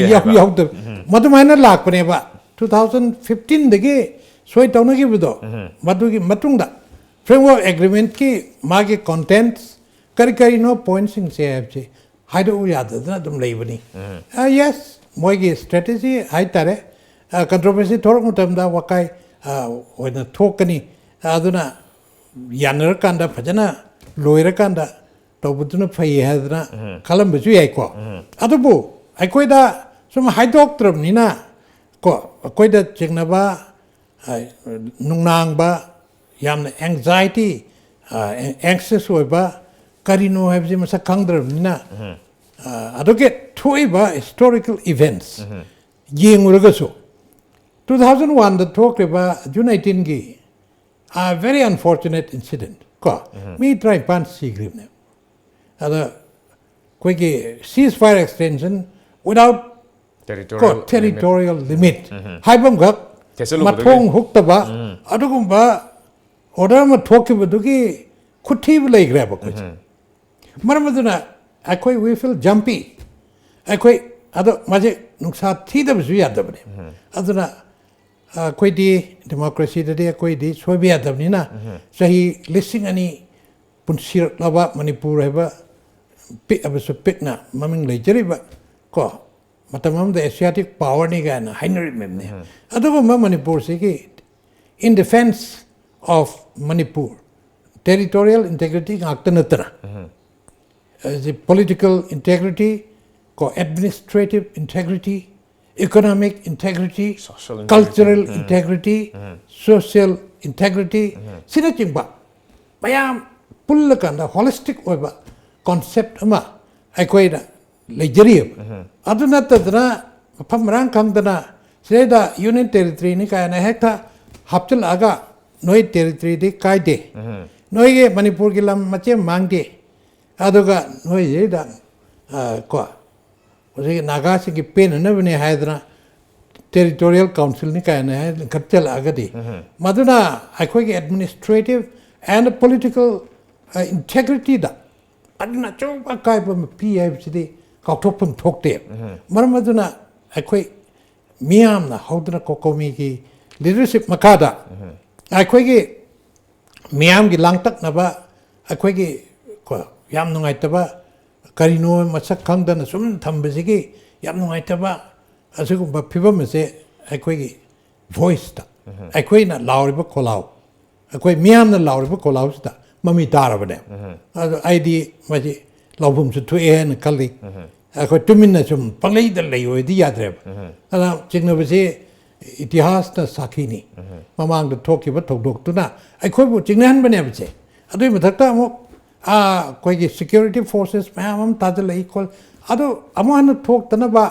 ꯌꯥꯎꯗꯕ꯫ ꯃꯗꯨꯃꯥꯏꯅ ꯂꯥꯛꯄꯅꯦꯕ꯫ ꯇꯨ ꯊꯥꯎꯖꯟ ꯐꯤꯐꯇꯤꯟꯗꯒꯤ ꯁꯣꯏ ꯇꯧꯅꯈꯤꯕꯗꯣ, ꯃꯗꯨꯒꯤ ꯃꯇꯨꯡꯗ ꯐ꯭ꯔꯦꯝꯋꯥꯔꯛ ꯑꯦꯒ꯭ꯔꯤꯃꯦꯟꯠꯀꯤ ꯃꯥꯒꯤ ꯀꯣꯟꯇꯦꯟꯠꯁ ꯀꯔꯤ ꯀꯔꯤꯅꯣ, ꯄꯣꯏꯟꯠꯁꯤꯡꯁꯦ ꯍꯥꯏꯕꯁꯤ ꯍꯥꯏꯗꯣꯛꯎ ꯌꯥꯗꯗꯅ ꯑꯗꯨꯝ ꯂꯩꯕꯅꯤ꯫ ꯌꯦꯁ, ꯃꯣꯏꯒꯤ ꯁ꯭ꯇ꯭ꯔꯦꯇꯦꯖꯤ ꯍꯥꯏꯇꯥꯔꯦ, ꯀꯟꯇ꯭ꯔꯣꯚꯔꯁꯤ ꯊꯣꯛꯂꯛꯄ ꯃꯇꯝꯗ ꯋꯥꯀꯥꯏ ꯑꯣꯏꯅ ꯊꯣꯛꯀꯅꯤ꯫ ꯑꯗꯨꯅ ꯌꯥꯅꯔꯀꯥꯟꯗ, ꯐꯖꯅ ꯂꯣꯏꯔꯀꯥꯟꯗ ꯇꯧꯕꯗꯨꯅ ꯐꯩ ꯍꯥꯏꯗꯅ ꯈꯜꯂꯝꯕꯁꯨ ꯌꯥꯏꯀꯣ꯫ ꯑꯗꯨꯕꯨ ꯑꯩꯈꯣꯏꯗ ꯁꯨꯝ ꯍꯥꯏꯗꯣꯛꯇ꯭ꯔꯕꯅꯤꯅ, ꯀꯣ, ꯑꯩꯈꯣꯏꯗ ꯆꯤꯡꯅꯕ, ꯅꯨꯡꯅꯥꯡꯕ, ꯌꯥꯝꯅ ꯑꯦꯡꯖꯥꯏꯇꯤ, ꯑꯦꯡꯁꯤꯌꯁ ꯑꯣꯏꯕ ꯀꯔꯤꯅꯣ ꯍꯥꯏꯕꯁꯤ ꯃꯁꯛ ꯈꯪꯗ꯭ꯔꯕꯅꯤꯅ, ꯑꯗꯨꯒꯤ ꯊꯣꯛꯏꯕ ꯍꯤꯁꯇꯣꯔꯤꯀꯦꯜ ꯏꯚꯦꯟꯠꯁ ꯌꯦꯡꯉꯨꯔꯒꯁꯨ, ꯇꯨ ꯊꯥꯎꯖꯟ ꯋꯥꯟꯗ ꯊꯣꯛꯈ꯭ꯔꯤꯕ ꯖꯨꯟ ꯑꯩꯠꯇꯤꯟꯒꯤ, ꯚꯦꯔꯤ ꯑꯟꯐꯣꯔꯆꯨꯅꯦꯠ ꯏꯟꯁꯤꯗꯦꯟꯠ ꯀꯣ, ꯃꯤ ꯇꯔꯥꯅꯤꯄꯥꯟ ꯁꯤꯈ꯭ꯔꯤꯕꯅꯦ꯫ ꯑꯗ ꯑꯩꯈꯣꯏꯒꯤ ceasefire extension without, ꯀꯣ, territorial limit ꯍꯥꯏꯕ ꯑꯃꯈꯛ, ꯃꯊꯣꯡ ꯍꯨꯛꯇꯕ ꯑꯗꯨꯒꯨꯝꯕ ꯑꯣꯔꯗꯔ ꯑꯃ ꯊꯣꯛꯈꯤꯕꯗꯨꯒꯤ ꯈꯨꯠꯊꯤꯕ ꯂꯩꯈ꯭ꯔꯦꯕ ꯑꯩꯈꯣꯏꯁꯦ꯫ ꯃꯔꯝ ꯑꯗꯨꯅ ꯑꯩꯈꯣꯏ, we feel jumpy꯫ ꯑꯩꯈꯣꯏ, ꯑꯗꯣ ꯃꯥꯁꯦ ꯅꯨꯡꯁꯥ ꯊꯤꯗꯕꯁꯨ ꯌꯥꯗꯕꯅꯦ꯫ ꯑꯗꯨꯅ ꯑꯩꯈꯣꯏꯗꯤ ꯗꯦꯃꯣꯀ꯭ꯔꯦꯁꯤꯗꯗꯤ ꯑꯩꯈꯣꯏꯗꯤ ꯁꯣꯏꯕ ꯌꯥꯗꯕꯅꯤꯅ, ꯆꯍꯤ ꯂꯤꯁꯤꯡ ꯑꯅꯤ ꯄꯨꯟꯁꯤꯔꯛꯂꯕ ꯃꯅꯤꯄꯨꯔ ꯍꯥꯏꯕ ꯄꯤꯛꯑꯕꯁꯨ ꯄꯤꯛꯅ ꯃꯃꯤꯡ ꯂꯩꯖꯔꯤꯕ, ꯀꯣ, ꯃꯇꯝ ꯑꯃꯗ ꯑꯦꯁꯤꯌꯥꯇꯤꯛ ꯄꯥꯋꯔꯅꯤ ꯀꯥꯏꯅ ꯍꯥꯏꯅꯔꯤꯕꯅꯤ꯫ ꯑꯗꯨꯒꯨꯝꯕ ꯃꯅꯤꯄꯨꯔꯁꯤꯒꯤ, in defense of Manipur, territorial integrity ꯉꯥꯛꯇ ꯅꯠꯇꯅ, ꯍꯧꯖꯤꯛ political integrity, ꯀꯣ, administrative integrity, economic integrity, social integrity, cultural integrity, social integrity, ꯁꯤꯅꯆꯤꯡꯕ ꯃꯌꯥꯝ ꯄꯨꯜꯂꯀꯥꯟꯗ ꯍꯣꯂꯤꯁꯇꯤꯛ ꯑꯣꯏꯕ ꯀꯣꯟꯁꯦꯞ ꯑꯃ ꯑꯩꯈꯣꯏꯅ ꯂꯩꯖꯔꯤꯑꯕ꯫ ꯑꯗꯨ ꯅꯠꯇꯗꯅ, ꯃꯐꯝ ꯃꯔꯥꯡ ꯈꯪꯗꯅ ꯁꯤꯗꯩꯗ ꯌꯨꯅꯤꯌꯟ ꯇꯦꯔꯤꯇꯣꯔꯤꯅꯤ ꯀꯥꯏꯅ ꯍꯦꯛꯇ ꯍꯥꯞꯆꯤꯜꯂꯛꯑꯒ, ꯅꯣꯏ ꯇꯦꯔꯤꯇꯣꯔꯤꯗꯤ ꯀꯥꯏꯗꯦ, ꯎꯝ. ꯅꯣꯏꯒꯤ ꯃꯅꯤꯄꯨꯔꯒꯤ ꯂꯝ ꯃꯆꯦꯠ ꯃꯥꯡꯗꯦ, ꯑꯗꯨꯒ ꯅꯣꯏꯁꯤꯗ, ꯑ, ꯀꯣ, ꯍꯧꯖꯤꯛ ꯅꯥꯒꯥꯁꯤꯡꯒꯤ ꯄꯦꯟꯅꯅꯕꯅꯦ ꯍꯥꯏꯗꯅ ꯇꯦꯔꯤꯇꯣꯔꯤꯌꯦꯜ ꯀꯥꯎꯟꯁꯤꯜꯅꯤ ꯀꯥꯏꯅ ꯍꯥꯏ ꯂꯤꯡꯈꯠꯆꯜꯂꯛꯑꯒꯗꯤ, ꯎꯝ. ꯃꯗꯨꯅ ꯑꯩꯈꯣꯏꯒꯤ ꯑꯦꯗꯃꯤꯅꯤꯁꯇ꯭ꯔꯦꯇꯤꯚ ꯑꯦꯟ ꯄꯣꯂꯤꯇꯤꯀꯦꯜ ꯏꯟꯇꯦꯒ꯭ꯔꯤꯇꯤꯗ ꯑꯗꯨꯅ ꯑꯆꯧꯕ ꯑꯀꯥꯏꯕ ꯑꯃ ꯄꯤ ꯍꯥꯏꯕꯁꯤꯗꯤ ꯀꯥꯎꯊꯣꯛꯐꯝ ꯊꯣꯛꯇꯦ꯫ ꯎꯝ. ꯃꯔꯝ ꯑꯗꯨꯅ ꯑꯩꯈꯣꯏ ꯃꯤꯌꯥꯝꯅ ꯍꯧꯗꯅ ꯀꯣꯀꯣꯃꯤꯒꯤ ꯂꯤꯗꯔꯁꯤꯞ ꯃꯈꯥꯗ ꯎꯝ. ꯑꯩꯈꯣꯏꯒꯤ ꯃꯤꯌꯥꯝꯒꯤ ꯂꯥꯡꯇꯛꯅꯕ, ꯑꯩꯈꯣꯏꯒꯤ ꯀꯣ, ꯌꯥꯝ ꯅꯨꯡꯉꯥꯏꯇꯕ, ꯀꯔꯤꯅꯣ ꯃꯁꯛ ꯈꯪꯗꯅ ꯁꯨꯝ ꯊꯝꯕꯁꯤꯒꯤ ꯌꯥꯝ ꯅꯨꯡꯉꯥꯏꯇꯕ ꯑꯁꯤꯒꯨꯝꯕ ꯐꯤꯕꯝ ꯑꯁꯦ ꯑꯩꯈꯣꯏꯒꯤ ꯚꯣꯏꯁꯇ, ꯑꯩꯈꯣꯏꯅ ꯂꯥꯎꯔꯤꯕ ꯈꯣꯜꯂꯥꯎ, ꯑꯩꯈꯣꯏ ꯃꯤꯌꯥꯝꯅ ꯂꯥꯎꯔꯤꯕ ꯈꯣꯜꯂꯥꯎꯁꯤꯗ ꯃꯃꯤ ꯇꯥꯔꯕꯅꯦ꯫ ꯑꯗꯣ ꯑꯩꯗꯤ ꯃꯁꯤ ꯂꯥꯎꯐꯝꯁꯨ ꯊꯣꯛꯑꯦ ꯍꯥꯏꯅ ꯈꯜꯂꯤ꯫ ꯑꯩꯈꯣꯏ ꯇꯨꯃꯤꯟꯅ ꯁꯨꯝ ꯄꯪꯂꯩꯗ ꯂꯩ ꯑꯣꯏꯗꯤ ꯌꯥꯗ꯭ꯔꯦꯕ꯫ ꯑꯗꯨꯅ ꯆꯤꯡꯅꯕꯁꯤ ꯏꯇꯤꯍꯥꯁꯅ ꯁꯥꯈꯤꯅꯤ꯫ ꯃꯃꯥꯡꯗ ꯊꯣꯛꯈꯤꯕ ꯊꯧꯗꯣꯛꯇꯨꯅ ꯑꯩꯈꯣꯏꯕꯨ ꯆꯤꯡꯅꯍꯟꯕꯅꯦꯕꯁꯦ꯫ ꯑꯗꯨꯒꯤ ꯃꯊꯛꯇ ꯑꯃꯨꯛ, ꯑꯥ, ꯑꯩꯈꯣꯏꯒꯤ ꯁꯦꯀ꯭ꯌꯨꯔꯤꯇꯤ ꯐꯣꯔꯁꯦꯁ ꯃꯌꯥꯝ ꯑꯃ ꯊꯥꯖꯤꯜꯂꯛꯏ ꯈꯣꯠ-, ꯑꯗꯨ ꯑꯃꯨꯛ ꯍꯟꯅ ꯊꯣꯛꯇꯅꯕ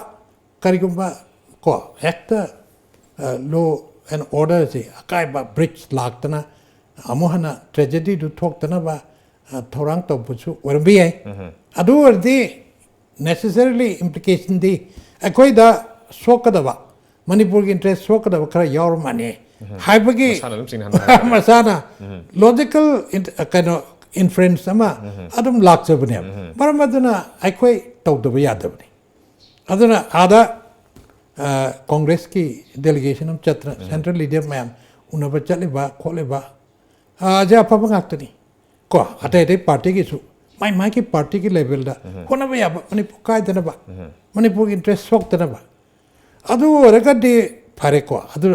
ꯀꯔꯤꯒꯨꯝꯕ ꯀꯣ, ꯍꯦꯛꯇ, ꯑ, ꯂꯣ ꯑꯦꯟ ꯑꯣꯔꯗꯔꯁꯤ ꯑꯀꯥꯏꯕ ꯕ꯭ꯔꯤꯆ ꯂꯥꯛꯇꯅ ꯑꯃꯨꯛ ꯍꯟꯅ ꯇ꯭ꯔꯦꯖꯦꯗꯤꯗꯨ ꯊꯣꯛꯇꯅꯕ, ꯑ, ꯊꯧꯔꯥꯡ ꯇꯧꯕꯁꯨ ꯑꯣꯏꯔꯝꯕ ꯌꯥꯏ꯫ ꯑꯗꯨ ꯑꯣꯏꯔꯗꯤ ꯅꯦꯁꯦꯁꯔꯤꯂꯤ ꯏꯝꯄ꯭ꯂꯤꯀꯦꯁꯟꯗꯤ ꯑꯩꯈꯣꯏꯗ ꯁꯣꯛꯀꯗꯕ, ꯃꯅꯤꯄꯨꯔꯒꯤ ꯏꯟꯇꯔꯦꯁ ꯁꯣꯛꯀꯗꯕ ꯈꯔ ꯌꯥꯎꯔ ꯃꯥꯜꯂꯦ ꯍꯥꯏꯕꯒꯤ ꯃꯁꯥꯅ ꯑꯗꯨꯝ ꯆꯤꯡꯅꯍꯟꯕ ꯍꯥꯏꯇꯥꯔꯦ꯫ ꯃꯁꯥꯅ ꯂꯣꯖꯤꯀꯦꯜ ꯏꯟ-, ꯀꯩꯅꯣ, ꯏꯟꯐꯔꯦꯟꯁ ꯑꯃ ꯑꯗꯨꯝ ꯂꯥꯛꯆꯕꯅꯦꯕ꯫ ꯃꯔꯝ ꯑꯗꯨꯅ ꯑꯩꯈꯣꯏ ꯇꯧꯗꯕ ꯌꯥꯗꯕꯅꯤ꯫ ꯑꯗꯨꯅ ꯑꯥꯗ, ꯑ, ꯀꯣꯡꯒ꯭ꯔꯦꯁꯀꯤ ꯗꯦꯂꯤꯒꯦꯁꯟ ꯑꯃ ꯆꯠꯇꯅ ꯁꯦꯟꯇ꯭ꯔꯦꯜ ꯂꯤꯗꯔ ꯃꯌꯥꯝ ꯎꯅꯕ ꯆꯠꯂꯤꯕ ꯈꯣꯠꯂꯤꯕ, ꯑ, ꯑꯁꯦ ꯑꯐꯕ ꯉꯥꯛꯇꯅꯤ꯫ ꯀꯣ, ꯑꯇꯩ ꯑꯇꯩ ꯄꯥꯔꯇꯤꯒꯤꯁꯨ ꯃꯥꯏ ꯃꯥꯏꯒꯤ ꯄꯥꯔꯇꯤꯒꯤ ꯂꯦꯚꯦꯜꯗ ꯍꯣꯠꯅꯕ ꯌꯥꯕ, ꯃꯅꯤꯄꯨꯔ ꯀꯥꯏꯗꯅꯕ, ꯃꯅꯤꯄꯨꯔꯒꯤ ꯏꯟꯇꯔꯦꯁ ꯁꯣꯛꯇꯅꯕ, ꯑꯗꯨ ꯑꯣꯏꯔꯒꯗꯤ ꯐꯔꯦꯀꯣ꯫ ꯑꯗꯨ,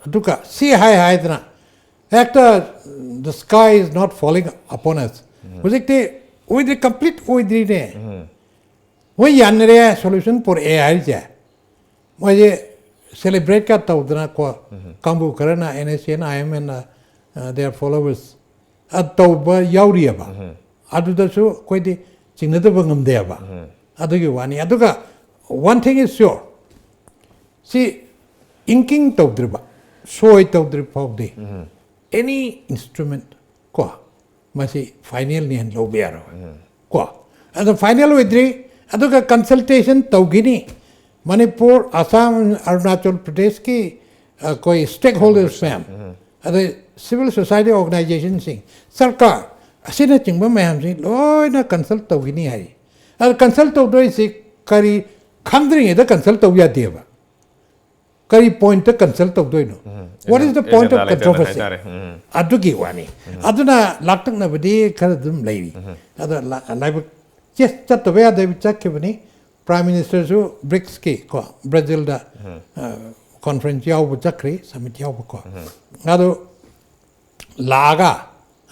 ꯑꯗꯨꯒ ꯁꯤ ꯍꯥꯏ ꯍꯥꯏꯗꯅ ꯍꯦꯛꯇ the sky is not falling upon us꯫ ꯍꯧꯖꯤꯛꯇꯤ ꯑꯣꯏꯗ꯭ꯔꯤ, ꯀꯝꯄ꯭ꯂꯤꯠ ꯑꯣꯏꯗ꯭ꯔꯤꯅꯦ꯫ ꯃꯣꯏ ꯌꯥꯅꯔꯦ, ꯁꯣꯂꯨꯁꯟ ꯄꯨꯔꯛꯑꯦ ꯍꯥꯏꯔꯤꯁꯦ꯫ ꯃꯣꯏꯁꯦ ꯁꯦꯂꯦꯕ꯭ꯔꯦꯠꯀ ꯇꯧꯗꯅꯀꯣ, ꯀꯥꯡꯕꯨ ꯈꯔꯅ, NSCN, IMN, ꯑ, their followers, ꯑ, ꯇꯧꯕ ꯌꯥꯎꯔꯤꯑꯕ꯫ ꯑꯗꯨꯗꯁꯨ ꯑꯩꯈꯣꯏꯗꯤ ꯆꯤꯡꯅꯗꯕ ꯉꯝꯗꯦꯕ꯫ ꯑꯗꯨꯒꯤ ꯋꯥꯅꯤ꯫ ꯑꯗꯨꯒ one thing is sure, ꯁꯤ ꯏꯪꯀꯤꯡ ꯇꯧꯗ꯭ꯔꯤꯕ, ꯁꯣꯏ ꯇꯧꯗ꯭ꯔꯤ ꯐꯥꯎꯗꯤ, any instrument ꯀꯣ, ꯃꯁꯤ final ꯅꯤ ꯍꯥꯏꯅ ꯂꯧꯕ ꯌꯥꯔꯣꯏ꯫ ꯀꯣ, ꯑꯗꯣ final ꯑꯣꯏꯗ꯭ꯔꯤ, ꯑꯗꯨꯒ consultation ꯇꯧꯈꯤꯅꯤ꯫ ꯃꯅꯤꯄꯨꯔ, ꯑꯁꯥꯝ, ꯑꯔꯨꯅꯥꯆꯜ ꯄ꯭ꯔꯗꯦꯁꯀꯤ ꯑꯩꯈꯣꯏ stakeholders ꯃꯌꯥꯝ, ꯑꯗꯩ civil society organization ꯁꯤꯡ, ꯁꯔꯀꯥꯔ, ꯑꯁꯤꯅꯆꯤꯡꯕ ꯃꯌꯥꯝꯁꯤ ꯂꯣꯏꯅ consult ꯇꯧꯈꯤꯅꯤ ꯍꯥꯏ꯫ ꯑꯗꯣ consult ꯇꯧꯗꯣꯏꯁꯤ ꯀꯔꯤ, ꯈꯪꯗ꯭ꯔꯤꯉꯩꯗ consult ꯇꯧ ꯌꯥꯗꯦꯕ꯫ ꯀꯔꯤ point ꯇ consult ꯇꯧꯗꯣꯏꯅꯣ? What is the point of controversy? ꯑꯗꯨꯒꯤ ꯋꯥꯅꯤ꯫ ꯑꯗꯨꯅ ꯂꯥꯛꯇꯛꯅꯕꯗꯤ ꯈꯔ ꯑꯗꯨꯝ ꯂꯩꯔꯤ꯫ ꯑꯗꯣ ꯂꯥꯏꯕꯛ ꯆꯠꯇꯕ ꯌꯥꯗꯕ ꯆꯠꯈꯤꯕꯅꯤ꯫ Prime Minister ꯁꯨ ꯕ꯭ꯔꯤꯛꯁꯀꯤ ꯀꯣ, ꯕ꯭ꯔꯥꯖꯤꯜꯗ conference ꯌꯥꯎꯕ ꯆꯠꯈ꯭ꯔꯤ, summit ꯌꯥꯎꯕ ꯀꯣ꯫ ꯑꯗꯣ ꯂꯥꯛꯑꯒ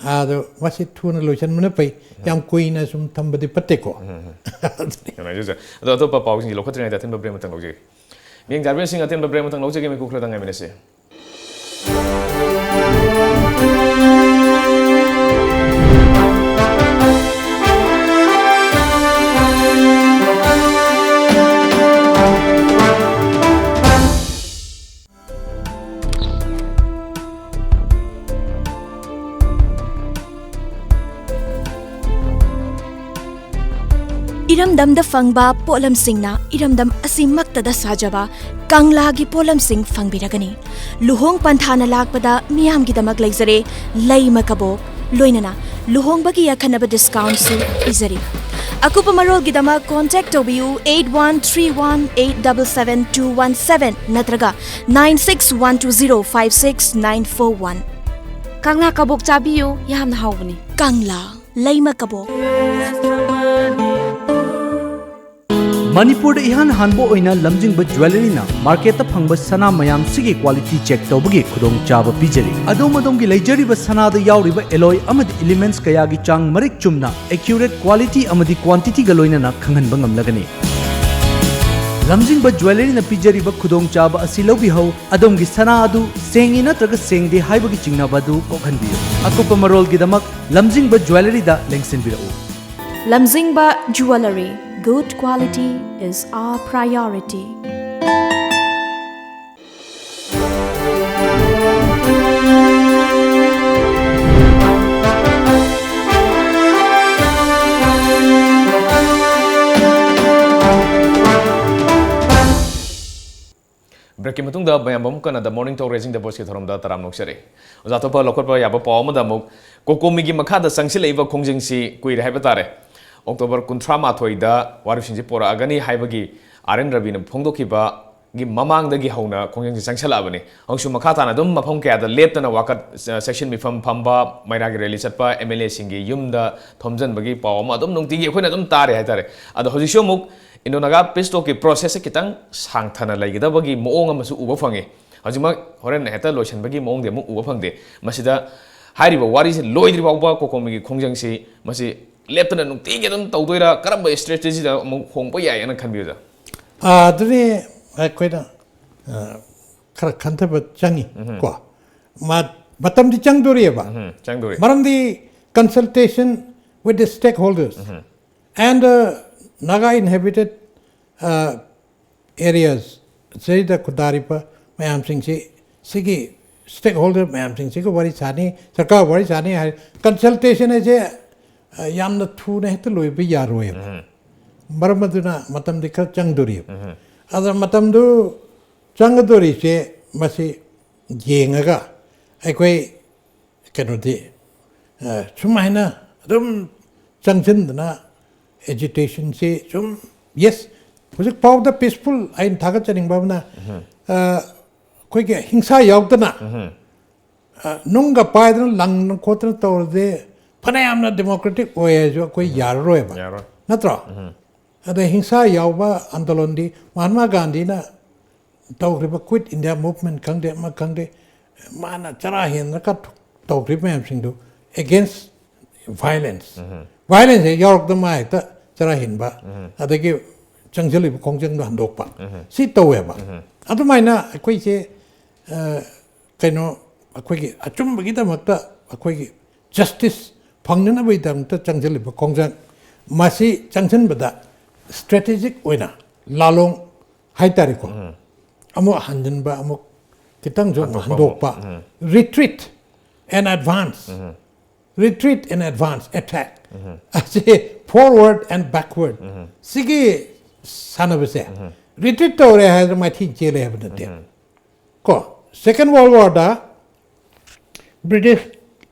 ꯑꯗꯣ ꯃꯁꯤ ꯊꯨꯅ ꯂꯣꯏꯁꯤꯟꯕꯅ ꯐꯩ꯫ ꯌꯥꯝ ꯀꯨꯏꯅ ꯁꯨꯝ ꯊꯝꯕꯗꯤ ꯐꯠꯇꯦꯀꯣ꯫ ꯑꯗꯨꯅꯤ꯫ ꯌꯥꯝ ꯅꯨꯡꯉꯥꯏꯖꯩ, ꯁꯥꯔ꯫ ꯑꯗꯣ ꯑꯇꯣꯞꯄ ꯄꯥꯎꯁꯤꯡꯁꯤ ꯂꯧꯈꯠꯇ꯭ꯔꯤꯉꯩꯗ ꯑꯊꯤꯟꯕ break ꯑꯃꯇꯪ ꯂꯧꯖꯒꯦ꯫ ꯃꯤꯌꯦꯡ ꯆꯥꯕꯤꯁꯤꯡ, ꯑꯊꯤꯟꯕ break ꯑꯃꯇꯪ ꯂꯧꯖꯒꯦ, ꯃꯤꯀꯨꯞ ꯈꯔꯗꯪ ꯉꯥꯏꯃꯤꯟꯅꯁꯤ꯫ ꯏꯔꯝꯗꯝꯗ ꯐꯪꯕ ꯄꯣꯠꯂꯝꯁꯤꯡꯅ ꯏꯔꯝꯗꯝ ꯑꯁꯤꯃꯛꯇꯗ ꯁꯥꯖꯕ ꯀꯪꯂꯥꯒꯤ ꯄꯣꯠꯂꯝꯁꯤꯡ ꯐꯪꯕꯤꯔꯒꯅꯤ꯫ ꯂꯨꯍꯣꯡ ꯄꯟꯊꯥꯅ ꯂꯥꯛꯄꯗ ꯃꯤꯌꯥꯝꯒꯤꯗꯃꯛ ꯂꯩꯖꯔꯦ ꯂꯩꯃ ꯀꯕꯣꯛ, ꯂꯣꯏꯅꯅ ꯂꯨꯍꯣꯡꯕꯒꯤ ꯑꯈꯟꯅꯕ discount ꯁꯨ ꯄꯤꯖꯔꯤ꯫ ꯑꯀꯨꯞꯄ ꯃꯔꯣꯜꯒꯤꯗꯃꯛ contact ꯇꯧꯕꯤꯌꯨ eight one three one eight double seven two one seven ꯅꯠꯇ꯭ꯔꯒ nine six one two zero five six nine four one꯫ ꯀꯪꯂꯥ ꯀꯕꯣꯛ ꯆꯥꯕꯤꯌꯨ, ꯌꯥꯝꯅ ꯍꯥꯎꯕꯅꯤ꯫ ꯀꯪꯂꯥ ꯂꯩꯃ ꯀꯕꯣꯛ꯫ ꯃꯅꯤꯄꯨꯔꯗ ꯏꯍꯥꯟ ꯍꯥꯟꯕ ꯑꯣꯏꯅ ꯂꯝꯖꯤꯡꯕ ꯖ꯭ꯋꯦꯂꯔꯤꯅ ꯃꯥꯔꯀꯦꯠꯇ ꯐꯪꯕ ꯁꯅꯥ ꯃꯌꯥꯝꯁꯤꯒꯤ quality check ꯇꯧꯕꯒꯤ ꯈꯨꯗꯣꯡꯆꯥꯕ ꯄꯤꯖꯔꯤ꯫ ꯑꯗꯣꯝ ꯑꯗꯣꯝꯒꯤ ꯂꯩꯖꯔꯤꯕ ꯁꯅꯥꯗ ꯌꯥꯎꯔꯤꯕ alloy ꯑꯃꯗꯤ elements ꯀꯌꯥꯒꯤ ꯆꯥꯡ ꯃꯔꯤꯛ ꯆꯨꯝꯅ, accurate quality ꯑꯃꯗꯤ quantity ꯒ ꯂꯣꯏꯅꯅ ꯈꯪꯍꯟꯕ ꯉꯝꯂꯒꯅꯤ꯫ ꯂꯝꯖꯤꯡꯕ ꯖ꯭ꯋꯦꯂꯔꯤꯅ ꯄꯤꯖꯔꯤꯕ ꯈꯨꯗꯣꯡꯆꯥꯕ ꯑꯁꯤ ꯂꯧꯕꯤꯍꯧ꯫ ꯑꯗꯣꯝꯒꯤ ꯁꯅꯥ ꯑꯗꯨ ꯁꯦꯡꯉꯤ ꯅꯠꯇ꯭ꯔꯒ ꯁꯦꯡꯗꯦ ꯍꯥꯏꯕꯒꯤ ꯆꯤꯡꯅꯕ ꯑꯗꯨ ꯀꯣꯛꯍꯟꯕꯤꯌꯨ꯫ ꯑꯀꯨꯞꯄ ꯃꯔꯣꯜꯒꯤꯗꯃꯛ ꯂꯝꯖꯤꯡꯕ ꯖ꯭ꯋꯦꯂꯔꯤꯗ ꯂꯦꯡꯁꯤꯟꯕꯤꯔꯛꯎ꯫ ꯂꯝꯖꯤꯡꯕ Jewellery, good quality is our priority. ꯕ꯭ꯔꯦꯛꯀꯤ ꯃꯇꯨꯡꯗ ꯃꯌꯥꯝ ꯑꯃꯨꯛ ꯀꯟꯅ The Morning Talk Raising the Voiceꯀꯤ ꯊꯧꯔꯝꯗ ꯇꯔꯥꯝꯅ ꯑꯣꯛꯆꯔꯤ꯫ ꯑꯣꯖꯥ ꯑꯇꯣꯞꯄ ꯂꯧꯈꯠꯄ ꯌꯥꯕ ꯄꯥꯎ ꯑꯃꯗ ꯑꯃꯨꯛ ꯀꯣꯀꯣꯃꯤꯒꯤ ꯃꯈꯥꯗ ꯆꯪꯁꯤꯜꯂꯛꯏꯕ ꯈꯣꯡꯖꯪꯁꯤ ꯀꯨꯏꯔꯦ ꯍꯥꯏꯕ ꯇꯥꯔꯦ꯫ ꯑꯣꯛꯇꯣꯕꯔ ꯀꯨꯟꯊ꯭ꯔꯥ ꯃꯥꯊꯣꯏꯗ ꯋꯥꯔꯤꯁꯤꯡꯁꯤ ꯄꯣꯔꯛꯑꯒꯅꯤ ꯍꯥꯏꯕꯒꯤ ꯑꯥꯔ ꯑꯦꯟ ꯔꯕꯤꯅ ꯐꯣꯡꯗꯣꯛꯈꯤꯕꯒꯤ ꯃꯃꯥꯡꯗꯒꯤ ꯍꯧꯅ ꯈꯣꯡꯖꯪꯁꯤ ꯆꯪꯁꯤꯜꯂꯛꯑꯕꯅꯤ꯫ ꯍꯧꯖꯤꯛꯁꯨ ꯃꯈꯥ ꯇꯥꯅ ꯑꯗꯨꯝ ꯃꯐꯝ ꯀꯌꯥꯗ ꯂꯦꯞꯇꯅ ꯋꯥꯀꯠ, ꯆꯦꯛꯁꯤꯟ ꯃꯤꯐꯝ ꯐꯝꯕ, ꯃꯩꯔꯥꯒꯤ ꯔꯦꯂꯤ ꯆꯠꯄ, ꯑꯦꯝ ꯑꯦꯜ ꯑꯦꯁꯤꯡꯒꯤ ꯌꯨꯝꯗ ꯊꯣꯝꯖꯤꯟꯕꯒꯤ ꯄꯥꯎ ꯑꯃ ꯑꯗꯨꯝ ꯅꯨꯡꯇꯤꯒꯤ ꯑꯩꯈꯣꯏꯅ ꯑꯗꯨꯝ ꯇꯥꯔꯦ ꯍꯥꯏꯇꯥꯔꯦ꯫ ꯑꯗꯣ ꯍꯧꯖꯤꯛꯁꯨ ꯑꯃꯨꯛ ꯏꯟꯗꯣ ꯅꯥꯒꯥ ꯄꯤꯁ ꯇꯣꯛꯀꯤ ꯄ꯭ꯔꯣꯁꯦꯁꯁꯦ ꯈꯤꯇꯪ ꯁꯥꯡꯊꯅ ꯂꯩꯒꯗꯕꯒꯤ ꯃꯑꯣꯡ ꯑꯃꯁꯨ ꯎꯕ ꯐꯪꯉꯤ꯫ ꯍꯧꯖꯤꯛꯃꯛ ꯍꯣꯔꯦꯟ ꯍꯦꯛꯇ ꯂꯣꯏꯁꯤꯟꯕꯒꯤ ꯃꯑꯣꯡꯗꯤ ꯑꯃꯨꯛ ꯎꯕ ꯐꯪꯗꯦ꯫ ꯃꯁꯤꯗ ꯍꯥꯏꯔꯤꯕ ꯋꯥꯔꯤꯁꯤ ꯂꯣꯏꯗ꯭ꯔꯤ ꯐꯥꯎꯕ ꯀꯣꯀꯣꯃꯤꯒꯤ ꯈꯣꯡꯖꯪꯁꯤ ꯃꯁꯤ ꯂꯦꯞꯇꯅ ꯅꯨꯡꯇꯤꯒꯤ ꯑꯗꯨꯝ ꯇꯧꯗꯣꯏꯔꯥ? ꯀꯔꯝꯕ ꯏꯁꯇ꯭ꯔꯦꯇꯦꯖꯤꯗ ꯑꯃꯨꯛ ꯍꯣꯡꯕ ꯌꯥꯏ ꯍꯥꯏꯅ ꯈꯟꯕꯤꯕꯗ? ꯑꯥ, ꯑꯗꯨꯅꯤ ꯑꯩꯈꯣꯏꯅ, ꯑ, ꯈꯔ ꯈꯟꯊꯕ ꯆꯪꯉꯤ꯫ ꯀꯣ ꯃ- ꯃꯇꯝꯗꯤ ꯆꯪꯗꯣꯔꯤꯑꯕ꯫ ꯎꯝ, ꯆꯪꯗꯣꯔꯤ꯫ ꯃꯔꯝꯗꯤ consultation with the stakeholders and, uh, Naga inhabited, uh, areas ꯁꯤꯗ ꯈꯨꯟꯗꯥꯔꯤꯕ ꯃꯌꯥꯝꯁꯤꯡꯁꯤ, ꯁꯤꯒꯤ stakeholder ꯃꯌꯥꯝꯁꯤꯡꯁꯤꯒ ꯋꯥꯔꯤ ꯁꯥꯅꯤ, ꯁꯔꯀꯥꯔ ꯋꯥꯔꯤ ꯁꯥꯅꯤ ꯍꯥꯏ꯫ Consultation ꯍꯥꯏꯁꯦ, ꯑ, ꯌꯥꯝꯅ ꯊꯨꯅ ꯍꯦꯛꯇ ꯂꯣꯏꯕ ꯌꯥꯔꯣꯏꯕ꯫ ꯃꯔꯝ ꯑꯗꯨꯅ ꯃꯇꯝꯗꯤ ꯈꯔ ꯆꯪꯗꯣꯔꯤꯕ꯫ ꯑꯗ ꯃꯇꯝꯗꯨ ꯆꯪꯒꯗꯣꯔꯤꯁꯦ ꯃꯁꯤ ꯌꯦꯡꯉꯒ ꯑꯩꯈꯣꯏ ꯀꯩꯅꯣꯗꯤ, ꯑ, ꯁꯨꯃꯥꯏꯅ ꯑꯗꯨꯝ ꯆꯪꯁꯤꯟꯗꯅ ꯑꯦꯖꯤꯇꯦꯁꯟꯁꯤ ꯁꯨꯝ, ꯌꯦꯁ, ꯍꯧꯖꯤꯛ ꯐꯥꯎꯕꯗ ꯄꯤꯁꯐꯨꯜ ꯑꯩꯅ ꯊꯥꯒꯠꯆꯅꯤꯡꯕ ꯑꯃꯅ, ꯑ, ꯑꯩꯈꯣꯏꯒꯤ ꯍꯤꯡꯁꯥ ꯌꯥꯎꯗꯅ, ꯑ, ꯅꯨꯡꯒ ꯄꯥꯏꯗꯅ ꯂꯪꯗꯅ ꯈꯣꯠꯇꯅ ꯇꯧꯔꯗꯤ ꯐꯅꯌꯥꯝꯅ ꯗꯦꯃꯣꯀ꯭ꯔꯦꯇꯤꯛ ꯑꯣꯏ ꯍꯥꯏꯔꯁꯨ ꯑꯩꯈꯣꯏ ꯌꯥꯔꯔꯣꯏꯕ꯫ ꯌꯥꯔꯣꯏ꯫ ꯅꯠꯇ꯭ꯔꯣ? ꯑꯗ ꯍꯤꯡꯁꯥ ꯌꯥꯎꯕ ꯑꯟꯗꯣꯂꯟꯗꯤ ꯃꯍꯥꯠꯃꯥ ꯒꯥꯟꯙꯤꯅ ꯇꯧꯈ꯭ꯔꯤꯕ Quit India Movement ꯈꯪꯗꯦ, ꯑꯃ ꯈꯪꯗꯦ, ꯃꯥꯅ ꯆꯔꯥ ꯍꯦꯟꯅ ꯀꯠ-, ꯇꯧꯈ꯭ꯔꯤꯕ ꯃꯌꯥꯝꯁꯤꯡꯗꯨ against violence, violence ꯍꯦꯛ ꯌꯥꯎꯔꯛꯇ ꯃꯥ ꯍꯦꯛꯇ ꯆꯔꯥ ꯍꯦꯟꯕ, ꯑꯗꯒꯤ ꯆꯪꯁꯤꯜꯂꯤꯕ ꯈꯣꯡꯖꯪꯗꯣ ꯍꯟꯗꯣꯛꯄ, ꯁꯤ ꯇꯧꯋꯦꯕ꯫ ꯑꯗꯨꯃꯥꯏꯅ ꯑꯩꯈꯣꯏꯁꯦ, ꯑ, ꯀꯩꯅꯣ, ꯑꯩꯈꯣꯏꯒꯤ ꯑꯆꯨꯝꯕꯒꯤꯗꯃꯛꯇ ꯑꯩꯈꯣꯏꯒꯤ ꯖꯁꯇꯤꯁ ꯐꯪꯅꯅꯕꯒꯤꯗꯃꯛꯇ ꯆꯪꯁꯤꯜꯂꯤꯕ ꯈꯣꯡꯖꯪ, ꯃꯁꯤ ꯆꯪꯁꯤꯟꯕꯗ ꯏꯁꯇ꯭ꯔꯦꯇꯦꯖꯤꯛ ꯑꯣꯏꯅ ꯂꯥꯂꯣꯡ ꯍꯥꯏꯇꯥꯔꯦꯀꯣ, ꯑꯃꯨꯛ ꯍꯟꯖꯤꯟꯕ, ꯑꯃꯨꯛ ꯈꯤꯇꯪꯁꯨ ꯑꯃꯨꯛ ꯍꯟꯗꯣꯛꯄ, retreat and advance, retreat and advance attack, ꯑꯁꯤ forward and backward, ꯁꯤꯒꯤ ꯁꯥꯟꯅꯕꯁꯦ, ꯔꯤꯇ꯭ꯔꯤꯠ ꯇꯧꯔꯦ ꯍꯥꯏꯗꯅ ꯃꯥꯏꯊꯤ ꯆꯦꯜꯂꯦ ꯍꯥꯏꯕ ꯅꯠꯇꯦ꯫ ꯀꯣ, Second World Warꯗ British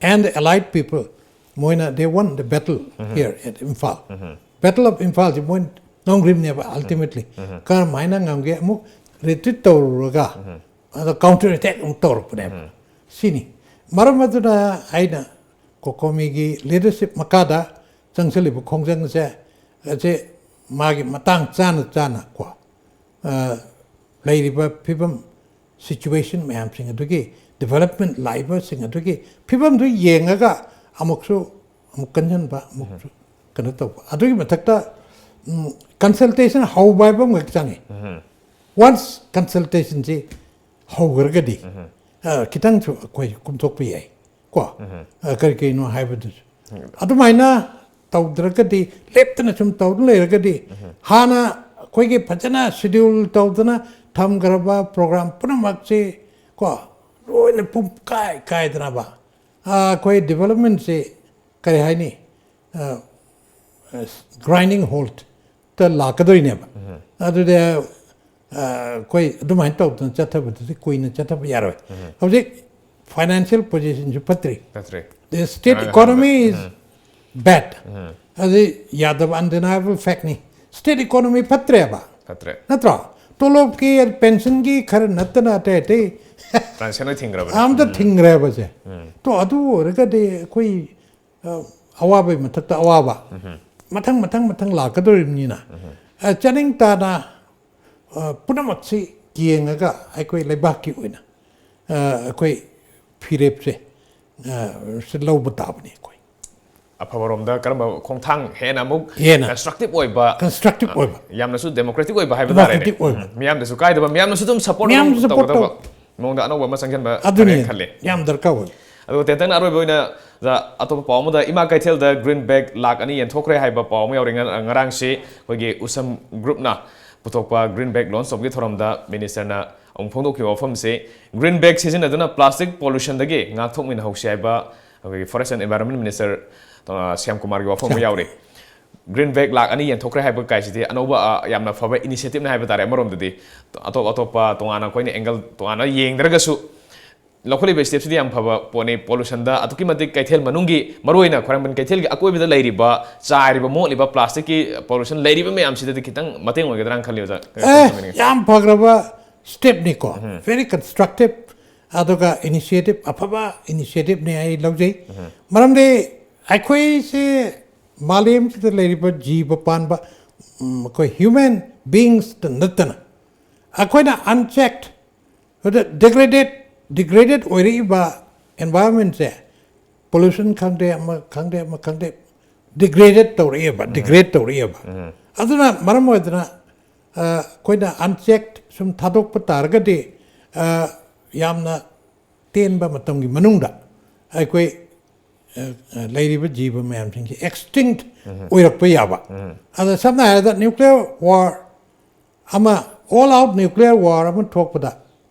and the Allied people, ꯃꯣꯏꯅ they won the battle here at Imphal. Battle of Imphal ꯁꯤ ꯃꯣꯏ ꯉꯝꯈ꯭ꯔꯤꯕꯅꯦꯕ ꯑꯜꯇꯤꯃꯦꯠꯂꯤ꯫ ꯀꯔꯝꯍꯥꯏꯅ ꯉꯝꯒꯦ? ꯑꯃꯨꯛ ꯔꯤꯇ꯭ꯔꯤꯠ ꯇꯧꯔꯨꯔꯒ ꯑꯗ ꯀꯥꯎꯟꯇꯔ ꯑꯦꯇꯦꯛ ꯑꯃꯨꯛ ꯇꯧꯔꯛꯄꯅꯦꯕ꯫ ꯁꯤꯅꯤ ꯃꯔꯝ ꯑꯗꯨꯅ ꯑꯩꯅ ꯀꯣꯀꯣꯃꯤꯒꯤ ꯂꯤꯗꯔꯁꯤꯞ ꯃꯈꯥꯗ ꯆꯪꯁꯤꯜꯂꯤꯕ ꯈꯣꯡꯖꯪꯁꯦ, ꯑꯁꯦ ꯃꯥꯒꯤ ꯃꯇꯥꯡ ꯆꯥꯅ ꯆꯥꯅ ꯀꯣ, ꯑ, ꯂꯩꯔꯤꯕ ꯐꯤꯕꯝ, ꯁꯤꯆꯨꯋꯦꯁꯟ ꯃꯌꯥꯝꯁꯤꯡ ꯑꯗꯨꯒꯤ, ꯗꯤꯕꯂꯞꯃꯦꯟ ꯂꯥꯛꯏꯕꯁꯤꯡ ꯑꯗꯨꯒꯤ ꯐꯤꯕꯝꯗꯨ ꯌꯦꯡꯉꯒ ꯑꯃꯨꯛꯁꯨ ꯑꯃꯨꯛ ꯀꯟꯁꯤꯟꯕ, ꯑꯃꯨꯛꯁꯨ ꯀꯩꯅꯣ ꯇꯧꯕ꯫ ꯑꯗꯨꯒꯤ ꯃꯊꯛꯇ ꯀꯟꯁꯜꯇꯦꯁꯟ ꯍꯧꯕ ꯍꯥꯏꯕ ꯑꯃꯈꯛ ꯆꯪꯉꯤ꯫ ꯋꯥꯟꯁ ꯀꯟꯁꯜꯇꯦꯁꯟꯁꯤ ꯍꯧꯈ꯭ꯔꯒꯗꯤ, ꯑ, ꯈꯤꯇꯪꯁꯨ ꯑꯩꯈꯣꯏ ꯀꯨꯝꯊꯣꯛꯄ ꯌꯥꯏ ꯀꯣ꯫ ꯑ, ꯀꯔꯤ ꯀꯔꯤꯅꯣ ꯍꯥꯏꯕꯗꯨꯁꯨ꯫ ꯑꯗꯨꯃꯥꯏꯅ ꯇꯧꯗ꯭ꯔꯒꯗꯤ, ꯂꯦꯞꯇꯅ ꯁꯨꯝ ꯇꯧꯗꯨꯅ ꯂꯩꯔꯒꯗꯤ, ꯍꯥꯟꯅ ꯑꯩꯈꯣꯏꯒꯤ ꯐꯖꯅ ꯁꯦꯗ꯭ꯌꯨꯜ ꯇꯧꯗꯅ ꯊꯝꯈ꯭ꯔꯕ ꯄ꯭ꯔꯣꯒ꯭ꯔꯥꯝ ꯄꯨꯝꯅꯃꯛꯁꯤ ꯀꯣ, ꯂꯣꯏꯅ ꯄꯨꯝ ꯀꯥꯏ ꯀꯥꯏꯗꯅꯕ, ꯑ, ꯑꯩꯈꯣꯏ ꯗꯤꯕꯂꯞꯃꯦꯟꯁꯤ ꯀꯔꯤ ꯍꯥꯏꯅꯤ, ꯑ, ꯑ, ꯒ꯭ꯔꯥꯏꯟꯗꯤꯡ ꯍꯣꯜꯠꯇ ꯂꯥꯛꯀꯗꯣꯏꯅꯦꯕ꯫ ꯑꯗꯨꯗꯤ, ꯑ, ꯑꯩꯈꯣꯏ ꯑꯗꯨꯃꯥꯏꯅ ꯇꯧꯗꯅ ꯆꯠꯊꯕꯗꯨꯗꯤ ꯀꯨꯏꯅ ꯆꯠꯊꯕ ꯌꯥꯔꯣꯏ꯫ ꯍꯧꯖꯤꯛ financial ꯄꯣꯖꯤꯁꯟꯁꯨ ꯐꯠꯇ꯭ꯔꯤ꯫ ꯐꯠꯇ꯭ꯔꯤ꯫ The state economy is bad. ꯑꯗꯨ ꯌꯥꯗꯕ ꯑꯟꯗꯦꯅꯥꯏꯕꯜ ꯐꯦꯛꯅꯤ꯫ State economy ꯐꯠꯇ꯭ꯔꯦꯕ꯫ ꯐꯠꯇ꯭ꯔꯦ꯫ ꯅꯠꯇ꯭ꯔꯣ? ꯇꯣꯂꯣꯞꯀꯤ, ꯄꯦꯟꯁꯟꯒꯤ ꯈꯔ ꯅꯠꯇꯅ ꯑꯇꯩ ꯑꯇꯩ ꯇ꯭ꯔꯥꯟꯁꯦꯛꯁꯟ ꯂꯣꯏ ꯊꯤꯡꯈ꯭ꯔꯕꯅꯦ꯫ ꯑꯝꯇ ꯊꯤꯡꯈ꯭ꯔꯦꯕꯁꯦ꯫ ꯇꯣ, ꯑꯗꯨ ꯑꯣꯏꯔꯒꯗꯤ ꯑꯩꯈꯣꯏ, ꯑ, ꯑꯋꯥꯕꯒꯤ ꯃꯊꯛꯇ ꯑꯋꯥꯕ ꯃꯊꯪ, ꯃꯊꯪ, ꯃꯊꯪ ꯂꯥꯛꯀꯗꯧꯔꯤꯕꯅꯤꯅ, ꯑ, ꯆꯥꯅꯤꯡ ꯇꯥꯅ, ꯑ, ꯄꯨꯝꯅꯃꯛꯁꯤ ꯌꯦꯡꯉꯒ ꯑꯩꯈꯣꯏ ꯂꯩꯕꯥꯛꯀꯤ ꯑꯣꯏꯅ, ꯑ, ꯑꯩꯈꯣꯏ ꯐꯤꯔꯦꯞꯁꯦ, ꯑ, ꯁꯤ ꯂꯧꯕ ꯇꯥꯕꯅꯤ ꯑꯩꯈꯣꯏ꯫ ꯑꯐꯕꯔꯣꯝꯗ ꯀꯔꯝꯕ ꯈꯣꯡꯊꯥꯡ ꯍꯦꯟꯅ ꯑꯃꯨꯛ ꯍꯦꯟꯅ ꯀꯟꯁꯇ꯭ꯔꯛꯇꯤꯚ ꯑꯣꯏꯕ, ꯀꯟꯁꯇ꯭ꯔꯛꯇꯤꯚ ꯑꯣꯏꯕ, ꯌꯥꯝꯅꯁꯨ ꯗꯦꯃꯣꯀ꯭ꯔꯦꯇꯤꯛ ꯑꯣꯏꯕ ꯍꯥꯏꯕ ꯇꯥꯔꯦꯅꯦ꯫ ꯗꯦꯃꯣꯀ꯭ꯔꯦꯇꯤꯛ ꯑꯣꯏꯕ꯫ ꯃꯤꯌꯥꯝꯗꯁꯨ ꯀꯥꯏꯗꯕ, ꯃꯤꯌꯥꯝꯅꯁꯨ ꯑꯗꯨꯝ ꯁꯄꯣꯔꯠ ꯑꯗꯨꯝ ꯃꯤꯌꯥꯝꯁꯨ ꯁꯄꯣꯔꯠ ꯇꯧꯒꯗꯕ ꯇꯧ-, ꯃꯑꯣꯡꯗ ꯑꯅꯧꯕ ꯑꯃ ꯆꯪꯁꯤꯟꯕ ꯑꯗꯨꯅꯤ ꯐꯔꯦꯅ ꯈꯜꯂꯦ꯫ ꯌꯥꯝ ꯗꯔꯀꯥꯔ ꯑꯣꯏ꯫ ꯑꯗꯨꯒ ꯇꯦꯟꯇꯛꯅ ꯑꯔꯣꯏꯕ ꯑꯣꯏꯅ, ꯑ, ꯑꯇꯣꯞꯄ ꯄꯥꯎ ꯑꯃꯗ, ꯏꯃꯥ ꯀꯩꯊꯦꯜꯗ ꯒ꯭ꯔꯤꯟ ꯕꯦꯒ ꯂꯥꯛ ꯑꯅꯤ ꯌꯦꯟꯊꯣꯛꯈ꯭ꯔꯦ ꯍꯥꯏꯕ ꯄꯥꯎ ꯑꯃ ꯌꯥꯎꯔꯤ꯫ ꯉ-, ꯉꯔꯥꯡꯁꯤ ꯑꯩꯈꯣꯏꯒꯤ ꯎꯁꯝ ꯒ꯭ꯔꯨꯞꯅ ꯄꯨꯊꯣꯛꯄ ꯒ꯭ꯔꯤꯟ ꯕꯦꯒ ꯂꯣꯟꯆ ꯇꯧꯕꯒꯤ ꯊꯧꯔꯝꯗ ꯃꯤꯅꯤꯁꯇꯔꯅ ꯑꯃꯨꯛ ꯐꯣꯡꯗꯣꯛꯈꯤꯕ ꯋꯥꯐꯝꯁꯤ, ꯒ꯭ꯔꯤꯟ ꯕꯦꯒ ꯁꯤꯖꯤꯟꯅꯗꯨꯅ ꯄ꯭ꯂꯥꯁꯇꯤꯛ ꯄꯣꯂꯨꯁꯟꯗꯒꯤ ꯉꯥꯛꯊꯣꯛꯃꯤꯟꯅꯍꯧꯁꯤ ꯍꯥꯏꯕ ꯑꯩꯈꯣꯏꯒꯤ ꯐꯣꯔꯦꯁ ꯑꯦꯟ ꯏꯟꯚꯥꯏꯔꯣꯟꯃꯦꯟ ꯃꯤꯅꯤꯁꯇꯔ, ꯑ, ꯁ꯭ꯌꯥꯝ ꯀꯨꯃꯥꯔꯒꯤ ꯋꯥꯐꯝ ꯑꯃ ꯁ꯭ꯌꯥꯝ꯫ ꯌꯥꯎꯔꯤ꯫ ꯒ꯭ꯔꯤꯟ ꯕꯦꯒ ꯂꯥꯛ ꯑꯅꯤ ꯌꯦꯟꯊꯣꯛꯈ꯭ꯔꯦ ꯍꯥꯏꯕ ꯀꯥꯏꯁꯤꯗꯤ ꯑꯅꯧꯕ, ꯑ, ꯌꯥꯝꯅ ꯐꯕ ꯏꯅꯤꯁꯤꯌꯦꯇꯤꯞꯅꯤ ꯍꯥꯏꯕ ꯇꯥꯔꯦ꯫ ꯑꯃꯔꯣꯝꯗꯗꯤ ꯑꯇꯣꯞ ꯑꯇꯣꯞꯄ ꯇꯣꯉꯥꯟꯅ ꯑꯩꯈꯣꯏꯅ ꯑꯦꯡꯒꯜ ꯇꯣꯉꯥꯟꯅ ꯌꯦꯡꯗ꯭ꯔꯒꯁꯨ ꯂꯧꯈꯠꯂꯤꯕ ꯁ꯭ꯇꯦꯞꯁꯤꯗꯤ ꯌꯥꯝ ꯐꯕ ꯄꯣꯠꯅꯤ꯫ ꯄꯣꯂꯨꯁꯟꯗ ꯑꯗꯨꯛꯀꯤ ꯃꯇꯤꯛ ꯀꯩꯊꯦꯜ ꯃꯅꯨꯡꯒꯤ, ꯃꯔꯨꯑꯣꯏꯅ ꯈ꯭ꯋꯥꯏꯔꯝꯕꯟ ꯀꯩꯊꯦꯜꯒꯤ ꯑꯀꯣꯏꯕꯗ ꯂꯩꯔꯤꯕ, ꯆꯥꯏꯔꯤꯕ, ꯃꯣꯠꯂꯤꯕ ꯄ꯭ꯂꯥꯁꯇꯤꯛꯀꯤ ꯄꯣꯂꯨꯁꯟ ꯂꯩꯔꯤꯕ ꯃꯌꯥꯝꯁꯤꯗꯗꯤ ꯈꯤꯇꯪ ꯃꯇꯦꯡ ꯑꯣꯏꯒꯗ꯭ꯔꯥꯅ ꯈꯜꯂꯤ, ꯑꯣꯖꯥ꯫ ꯀꯔꯤ ꯑꯦ ꯈꯟꯕꯤꯅꯤꯡꯉꯤ? ꯌꯥꯝ ꯐꯈ꯭ꯔꯕ ꯁ꯭ꯇꯦꯞꯅꯤꯀꯣ꯫ ꯚꯦꯔꯤ ꯀꯟꯁꯇ꯭ꯔꯛꯇꯤꯞ, ꯑꯗꯨꯒ ꯏꯅꯤꯁꯤꯌꯦꯇꯤꯞ, ꯑꯐꯕ ꯏꯅꯤꯁꯤꯌꯦꯇꯤꯞꯅꯤ ꯑꯩ ꯂꯧꯖꯩ꯫ ꯃꯔꯝꯗꯤ ꯑꯩꯈꯣꯏꯁꯦ ꯃꯥꯂꯦꯝꯁꯤꯗ ꯂꯩꯔꯤꯕ ꯖꯤꯕ ꯄꯥꯟꯕ, ꯎꯝ, ꯑꯩꯈꯣꯏ ꯍ꯭ꯌꯨꯃꯦꯟ ꯕꯤꯡꯁꯇ ꯅꯠꯇꯅ ꯑꯩꯈꯣꯏꯅ ꯑꯟꯆꯦꯛ, ꯑꯗ ꯗꯤꯒ꯭ꯔꯦꯗꯦꯠ ꯗꯤꯒ꯭ꯔꯦꯗꯦꯠ ꯑꯣꯏꯔꯛꯏꯕ ꯑꯦꯟꯚꯥꯏꯔꯣꯟꯃꯦꯟꯁꯦ, ꯄꯣꯂꯨꯁꯟ ꯈꯪꯗꯦ, ꯑꯃ ꯈꯪꯗꯦ, ꯑꯃ ꯈꯪꯗꯦ, ꯗꯤꯒ꯭ꯔꯦꯗꯦꯠ ꯇꯧꯔꯛꯑꯦꯕ, ꯗꯤꯒ꯭ꯔꯦꯗ ꯇꯧꯔꯛꯑꯦꯕ꯫ ꯑꯗꯨꯅ ꯃꯔꯝ ꯑꯣꯏꯗꯅ, ꯑ, ꯑꯩꯈꯣꯏꯅ ꯑꯟꯆꯦꯛ ꯁꯨꯝ ꯊꯥꯗꯣꯛꯄ ꯇꯥꯔꯒꯗꯤ, ꯑ, ꯌꯥꯝꯅ ꯇꯦꯟꯕ ꯃꯇꯝꯒꯤ ꯃꯅꯨꯡꯗ ꯑꯩꯈꯣꯏ, ꯑ, ꯑ, ꯂꯩꯔꯤꯕ ꯖꯤꯕ ꯃꯌꯥꯝꯁꯤꯡꯁꯦ ꯑꯦꯛꯁꯇꯤꯡꯛ ꯑꯣꯏꯔꯛꯄ ꯌꯥꯕ꯫ ꯑꯗ ꯁꯝꯅ ꯍꯥꯏꯔꯕꯗ ꯅ꯭ꯌꯨꯀ꯭ꯂꯤꯌꯔ ꯋꯥꯔ ꯑꯃ, ꯑꯣꯜ ꯑꯥꯎꯠ ꯅ꯭ꯌꯨꯀ꯭ꯂꯤꯌꯔ ꯋꯥꯔ ꯑꯃ ꯊꯣꯛꯄꯗ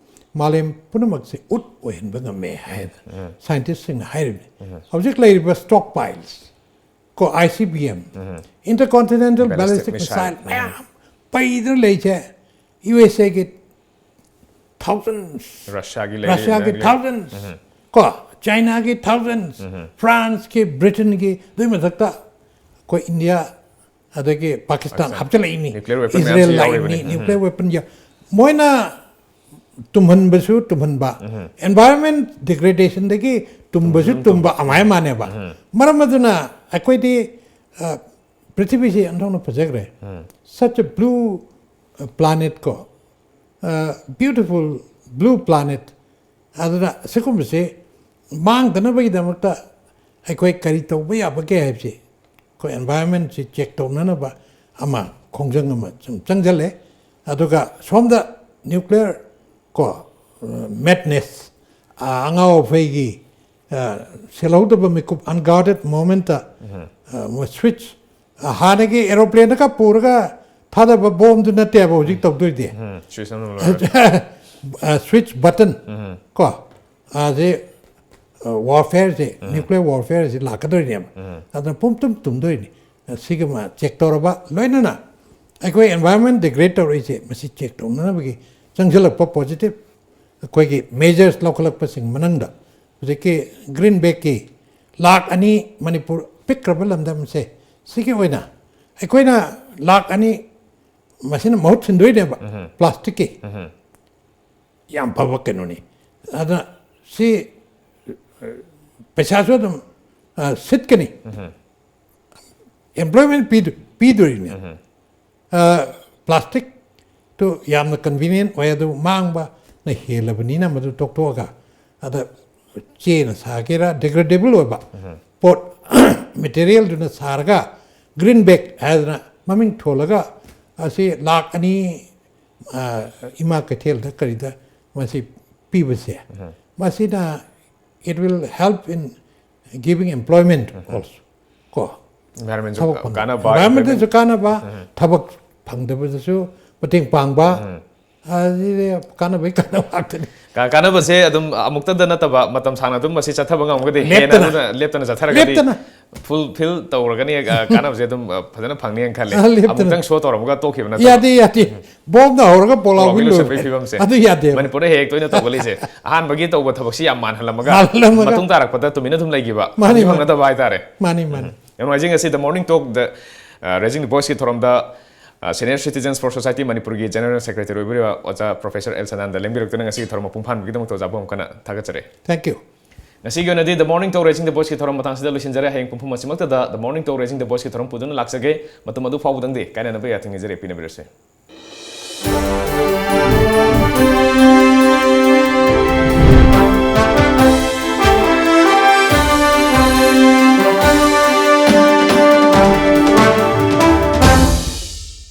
ꯃꯥꯂꯦꯝ ꯄꯨꯝꯅꯃꯛꯁꯦ ꯎꯠ ꯑꯣꯏꯍꯟꯕ ꯉꯝꯃꯦ ꯍꯥꯏꯗꯅ ꯁꯥꯏꯟꯇꯤꯁꯁꯤꯡꯅ ꯍꯥꯏꯔꯤꯕꯅꯤ꯫ ꯍꯧꯖꯤꯛ ꯂꯩꯔꯤꯕ ꯁ꯭ꯇꯣꯛ ꯄꯥꯏꯜꯁ, ꯀꯣ, I C B M, intercontinental Ballistic ballistic missile. Missile ꯃꯌꯥꯝ ꯄꯩꯗꯨꯅ ꯂꯩꯁꯦ ꯌꯨ ꯑꯦꯁ ꯑꯦꯒꯤ ꯊꯥꯎꯖꯟꯁ, ꯔꯁꯤꯌꯥꯒꯤ ꯂꯩꯔꯤ, ꯔꯁꯤꯌꯥꯒꯤ ꯂꯩꯔꯤ. ꯊꯥꯎꯖꯟꯁ, ꯀꯣ, ꯆꯥꯏꯅꯥꯒꯤ ꯊꯥꯎꯖꯟꯁ, ꯐ꯭ꯔꯥꯟꯁꯀꯤ, ꯕ꯭ꯔꯤꯇꯟꯒꯤ, ꯑꯗꯨꯒꯤ ꯃꯊꯛꯇ ꯑꯩꯈꯣꯏ ꯏꯟꯗꯤꯌꯥ, ꯑꯗꯒꯤ ꯄꯥꯀꯤꯁꯇꯥꯟ ꯍꯥꯞꯆꯤꯜꯂꯛꯏꯅꯤ, ꯅ꯭ꯌꯨꯀ꯭ꯂꯤꯌꯔ ꯋꯦꯄꯟ ꯃꯌꯥꯝꯁꯨ ꯏꯖꯔꯦꯜ ꯌꯥꯎꯔꯤꯕꯅꯤ. ꯂꯥꯛꯏꯅꯤ, ꯅ꯭ꯌꯨꯀ꯭ꯂꯤꯌꯔ ꯋꯦꯄꯟ ꯌꯥꯎ-, ꯃꯣꯏꯅ ꯇꯨꯝꯍꯟꯕꯁꯨ ꯇꯨꯝꯍꯟꯕ, ꯑꯦꯟꯚꯥꯏꯔꯣꯟꯃꯦꯟ ꯗꯤꯒ꯭ꯔꯦꯗꯦꯁꯟꯗꯒꯤ ꯇꯨꯝꯕꯁꯨ ꯇꯨꯝꯕ ꯑꯃꯥꯏ ꯃꯥꯟꯅꯦꯕ꯫ ꯃꯔꯝ ꯑꯗꯨꯅ ꯑꯩꯈꯣꯏꯗꯤ, ꯑ, ꯄ꯭ꯔꯤꯊꯤꯕꯤꯁꯤ ꯑꯣꯟꯊꯣꯛꯅ ꯐꯖꯈ꯭ꯔꯦ꯫ Such a blue planet ꯀꯣ, beautiful blue planet꯫ ꯑꯗꯨꯅ ꯁꯤꯒꯨꯝꯕꯁꯦ ꯃꯥꯡꯗꯅꯕꯒꯤꯗꯃꯛꯇ ꯑꯩꯈꯣꯏ ꯀꯔꯤ ꯇꯧꯕ ꯌꯥꯕꯒꯦ ꯍꯥꯏꯕꯁꯤ ꯑꯩꯈꯣꯏ ꯑꯦꯟꯚꯥꯏꯔꯣꯟꯃꯦꯟꯁꯤ ꯆꯦꯛ ꯇꯧꯅꯅꯕ ꯑꯃ ꯈꯣꯡꯖꯪ ꯑꯃ ꯁꯨꯝ ꯆꯪꯁꯤꯜꯂꯦ꯫ ꯑꯗꯨꯒ ꯁꯣꯝꯗ ꯅ꯭ꯌꯨꯀ꯭ꯂꯤꯌꯔ ꯀꯣ, ꯃꯦꯗꯅꯦꯁ, ꯑꯉꯥꯎ ꯑꯐꯩꯒꯤ, ꯁꯦꯜꯍꯧꯗꯕ ꯃꯤꯀꯨꯞ, ꯑꯟꯒꯥꯔꯗꯦꯠ ꯃꯣꯃꯦꯟꯇ ꯃꯣꯏ ꯁ꯭ꯋꯤꯠꯆ, ꯍꯥꯟꯅꯒꯤ ꯑꯦꯔꯣꯄ꯭ꯂꯦꯟꯗꯒ ꯄꯨꯔꯒ ꯊꯥꯗꯕ ꯕꯣꯝꯗꯨ ꯅꯠꯇꯦꯕ ꯍꯧꯖꯤꯛ ꯇꯧꯗꯣꯏꯗꯤ꯫ ꯁ꯭ꯋꯤꯆ ꯑꯃ ꯂꯣꯏꯔꯦ. ꯁ꯭ꯋꯤꯆ ꯕꯇꯟ ꯀꯣ, ꯑꯁꯤ ꯋꯥꯔꯐꯤꯌꯔꯁꯦ, ꯅ꯭ꯌꯨꯀ꯭ꯂꯤꯌꯔ ꯋꯥꯔꯐꯤꯌꯔꯁꯦ ꯂꯥꯛꯀꯗꯣꯏꯅꯦꯕ꯫ ꯑꯗꯨꯅ ꯄꯨꯝ ꯇꯨꯝ ꯇꯨꯝꯗꯣꯏꯅꯤ꯫ ꯁꯤꯒꯨꯝꯕ ꯆꯦꯛ ꯇꯧꯔꯕ, ꯂꯣꯏꯅꯅ ꯑꯩꯈꯣꯏ environment degrade ꯇꯧꯔꯛꯏꯁꯦ ꯃꯁꯤ ꯆꯦꯛ ꯇꯧꯅꯅꯕꯒꯤ ꯆꯪꯁꯤꯜꯂꯛꯄ positive ꯑꯩꯈꯣꯏꯒꯤ measures ꯂꯧꯈꯠꯂꯛꯄꯁꯤꯡ ꯃꯅꯨꯡꯗ ꯍꯧꯖꯤꯛꯀꯤ green bagꯀꯤ ꯂꯥꯛ ꯑꯅꯤ ꯃꯅꯤꯄꯨꯔ ꯄꯤꯛꯈ꯭ꯔꯕ ꯂꯝꯗꯝꯁꯦ ꯁꯤꯒꯤ ꯑꯣꯏꯅ ꯑꯩꯈꯣꯏꯅ ꯂꯥꯛ ꯑꯅꯤ ꯃꯁꯤꯅ ꯃꯍꯨꯠ ꯁꯤꯟꯗꯣꯏꯅꯦꯕ plasticꯀꯤ꯫ ꯌꯥꯝ ꯐꯕ ꯀꯩꯅꯣꯅꯤ꯫ ꯑꯗ ꯁꯤ ꯄꯩꯁꯥꯁꯨ ꯑꯗꯨꯝ ꯁꯤꯠꯀꯅꯤ, employment ꯄꯤꯗꯣꯔꯤꯅꯤ꯫ Plasticꯇꯨ ꯌꯥꯝꯅ convenient ꯑꯣꯏ, ꯑꯗꯨ ꯃꯥꯡꯕꯅ ꯍꯦꯜꯂꯕꯅꯤꯅ ꯃꯗꯨ ꯇꯣꯛꯊꯣꯛꯑꯒ ꯑꯗ ꯆꯦꯅ ꯁꯥꯒꯦꯔꯥ, degradable ꯑꯣꯏꯕ ꯄꯣꯠ materialꯗꯨꯅ ꯁꯥꯔꯒ green bag ꯍꯥꯏꯗꯅ ꯃꯃꯤꯡ ꯊꯣꯜꯂꯒ ꯑꯁꯤ ꯂꯥꯛ ꯑꯅꯤ ꯏꯃꯥ ꯀꯩꯊꯦꯜꯗ ꯀꯔꯤꯗ ꯃꯁꯤ ꯄꯤꯕꯁꯦ, ꯃꯁꯤꯅ it will help in giving employment also꯫ ꯀꯣ, environmentꯁꯨ ꯀꯥꯟꯅꯕ, environmentꯁꯨ ꯀꯥꯟꯅꯕ, ꯊꯕꯛ ꯐꯪꯗꯕꯗꯁꯨ ꯃꯇꯦꯡ ꯄꯥꯡꯕ, ꯑꯁꯤꯗꯤ ꯀꯥꯟꯅꯕꯒꯤ ꯀꯥꯟꯅꯕ ꯉꯥꯛꯇꯅꯤ꯫ ꯀꯥꯟꯅꯕꯁꯦ ꯑꯗꯨꯝ ꯑꯃꯨꯛꯇꯗ ꯅꯠꯇꯕ ꯃꯇꯝ ꯁꯥꯡꯅ ꯑꯗꯨꯝ ꯃꯁꯤ ꯆꯠꯊꯕ ꯉꯝꯒꯗꯤ, ꯍꯦꯟꯅ ꯂꯦꯞꯇꯅ꯫ ꯑꯗꯨꯅ ꯂꯦꯞꯇꯅ ꯆꯠꯊꯔꯒꯗꯤ ꯂꯦꯞꯇꯅ꯫ Fulfill ꯇꯧꯔꯒꯅꯤ, ꯀꯥꯟꯅꯕꯁꯦ ꯑꯗꯨꯝ ꯐꯖꯅ ꯐꯪꯅꯤ ꯍꯥꯏꯅ ꯈꯜꯂꯦ꯫ ꯑ, ꯂꯦꯞꯇꯅ꯫ ꯑꯃꯨꯛꯇꯪ show ꯇꯧꯔꯝꯃꯒ ꯇꯣꯛꯈꯤꯕ ꯅꯠꯇꯕ꯫ ꯌꯥꯗꯦ, ꯌꯥꯗꯦ꯫ Bombꯅ ꯍꯧꯔꯒ ꯄꯣꯂꯥꯎꯕꯤ ꯄꯣꯂꯥꯎꯕꯤ ꯂꯣꯏꯁꯤꯟꯕꯒꯤ ꯂꯣꯏꯕ꯫ ꯐꯤꯕꯝꯁꯦ ꯑꯗꯨ ꯌꯥꯗꯦꯕ꯫ ꯃꯅꯤꯄꯨꯔꯗ ꯍꯦꯛ ꯍꯦꯛ ꯇꯣꯏꯅ ꯇꯧꯒꯜꯂꯤꯁꯦ꯫ ꯑꯍꯥꯟꯕꯒꯤ ꯇꯧꯕ ꯊꯕꯛꯁꯤ ꯌꯥꯝ ꯃꯥꯟꯍꯜꯂꯝꯃꯒ ꯃꯥꯟꯍꯜꯂꯝꯃꯒ꯫ ꯃꯇꯨꯡ ꯇꯥꯔꯛꯄꯗ ꯇꯨꯃꯤꯟꯅ ꯑꯗꯨꯝ ꯂꯩꯈꯤꯕ꯫ ꯃꯥꯅꯤ, ꯐꯪꯗꯤ ꯃꯥꯅꯤ꯫ ꯐꯪꯅꯗꯕ ꯍꯥꯏꯇꯥꯔꯦ꯫ ꯃꯥꯅꯤ, ꯃꯥꯅꯤ꯫ ꯌꯥꯝ ꯅꯨꯡꯉꯥꯏꯖꯩ ꯉꯁꯤ The Morning Talkꯗ, ꯑ, Raising the Voiceꯀꯤ ꯊꯧꯔꯝꯗ, ꯑ, Senior Citizens for Society ꯃꯅꯤꯄꯨꯔꯒꯤ General Secretary ꯑꯣꯏꯕꯤꯔꯤꯕ ꯑꯣꯖꯥ Professor ꯑꯦꯜ ꯁꯗꯥꯅꯟꯗ ꯂꯦꯡꯕꯤꯔꯛꯇꯨꯅ ꯉꯁꯤꯒꯤ ꯊꯧꯔꯝ ꯃꯄꯨꯡ ꯐꯥꯍꯟꯕꯒꯤꯗꯃꯛꯇ ꯑꯣꯖꯥꯕꯨ ꯑꯃꯨꯛ ꯍꯟꯅ ꯊꯥꯒꯠꯆꯔꯤ꯫ Thank you꯫ ꯉꯁꯤꯒꯤ ꯑꯣꯏꯅꯗꯤ The Morning Talk Raising the Voiceꯀꯤ ꯊꯧꯔꯝ ꯃꯇꯥꯡꯁꯤꯗ ꯂꯣꯏꯁꯤꯟꯖꯔꯦ꯫ ꯍꯌꯦꯡ ꯄꯨꯡ ꯐꯥꯎ ꯑꯁꯤꯃꯛꯇꯗ The Morning Talk Raising the Voiceꯀꯤ ꯊꯧꯔꯝ ꯄꯨꯗꯨꯅ ꯂꯥꯛꯆꯒꯦ꯫ ꯃꯇꯝ ꯑꯗꯨ ꯐꯥꯎꯕꯗꯪꯗꯤ ꯀꯥꯏꯅꯅꯕ ꯌꯥꯊꯪ ꯅꯤꯖꯔꯤ꯫ ꯄꯤꯅꯕꯤꯔꯁꯦ꯫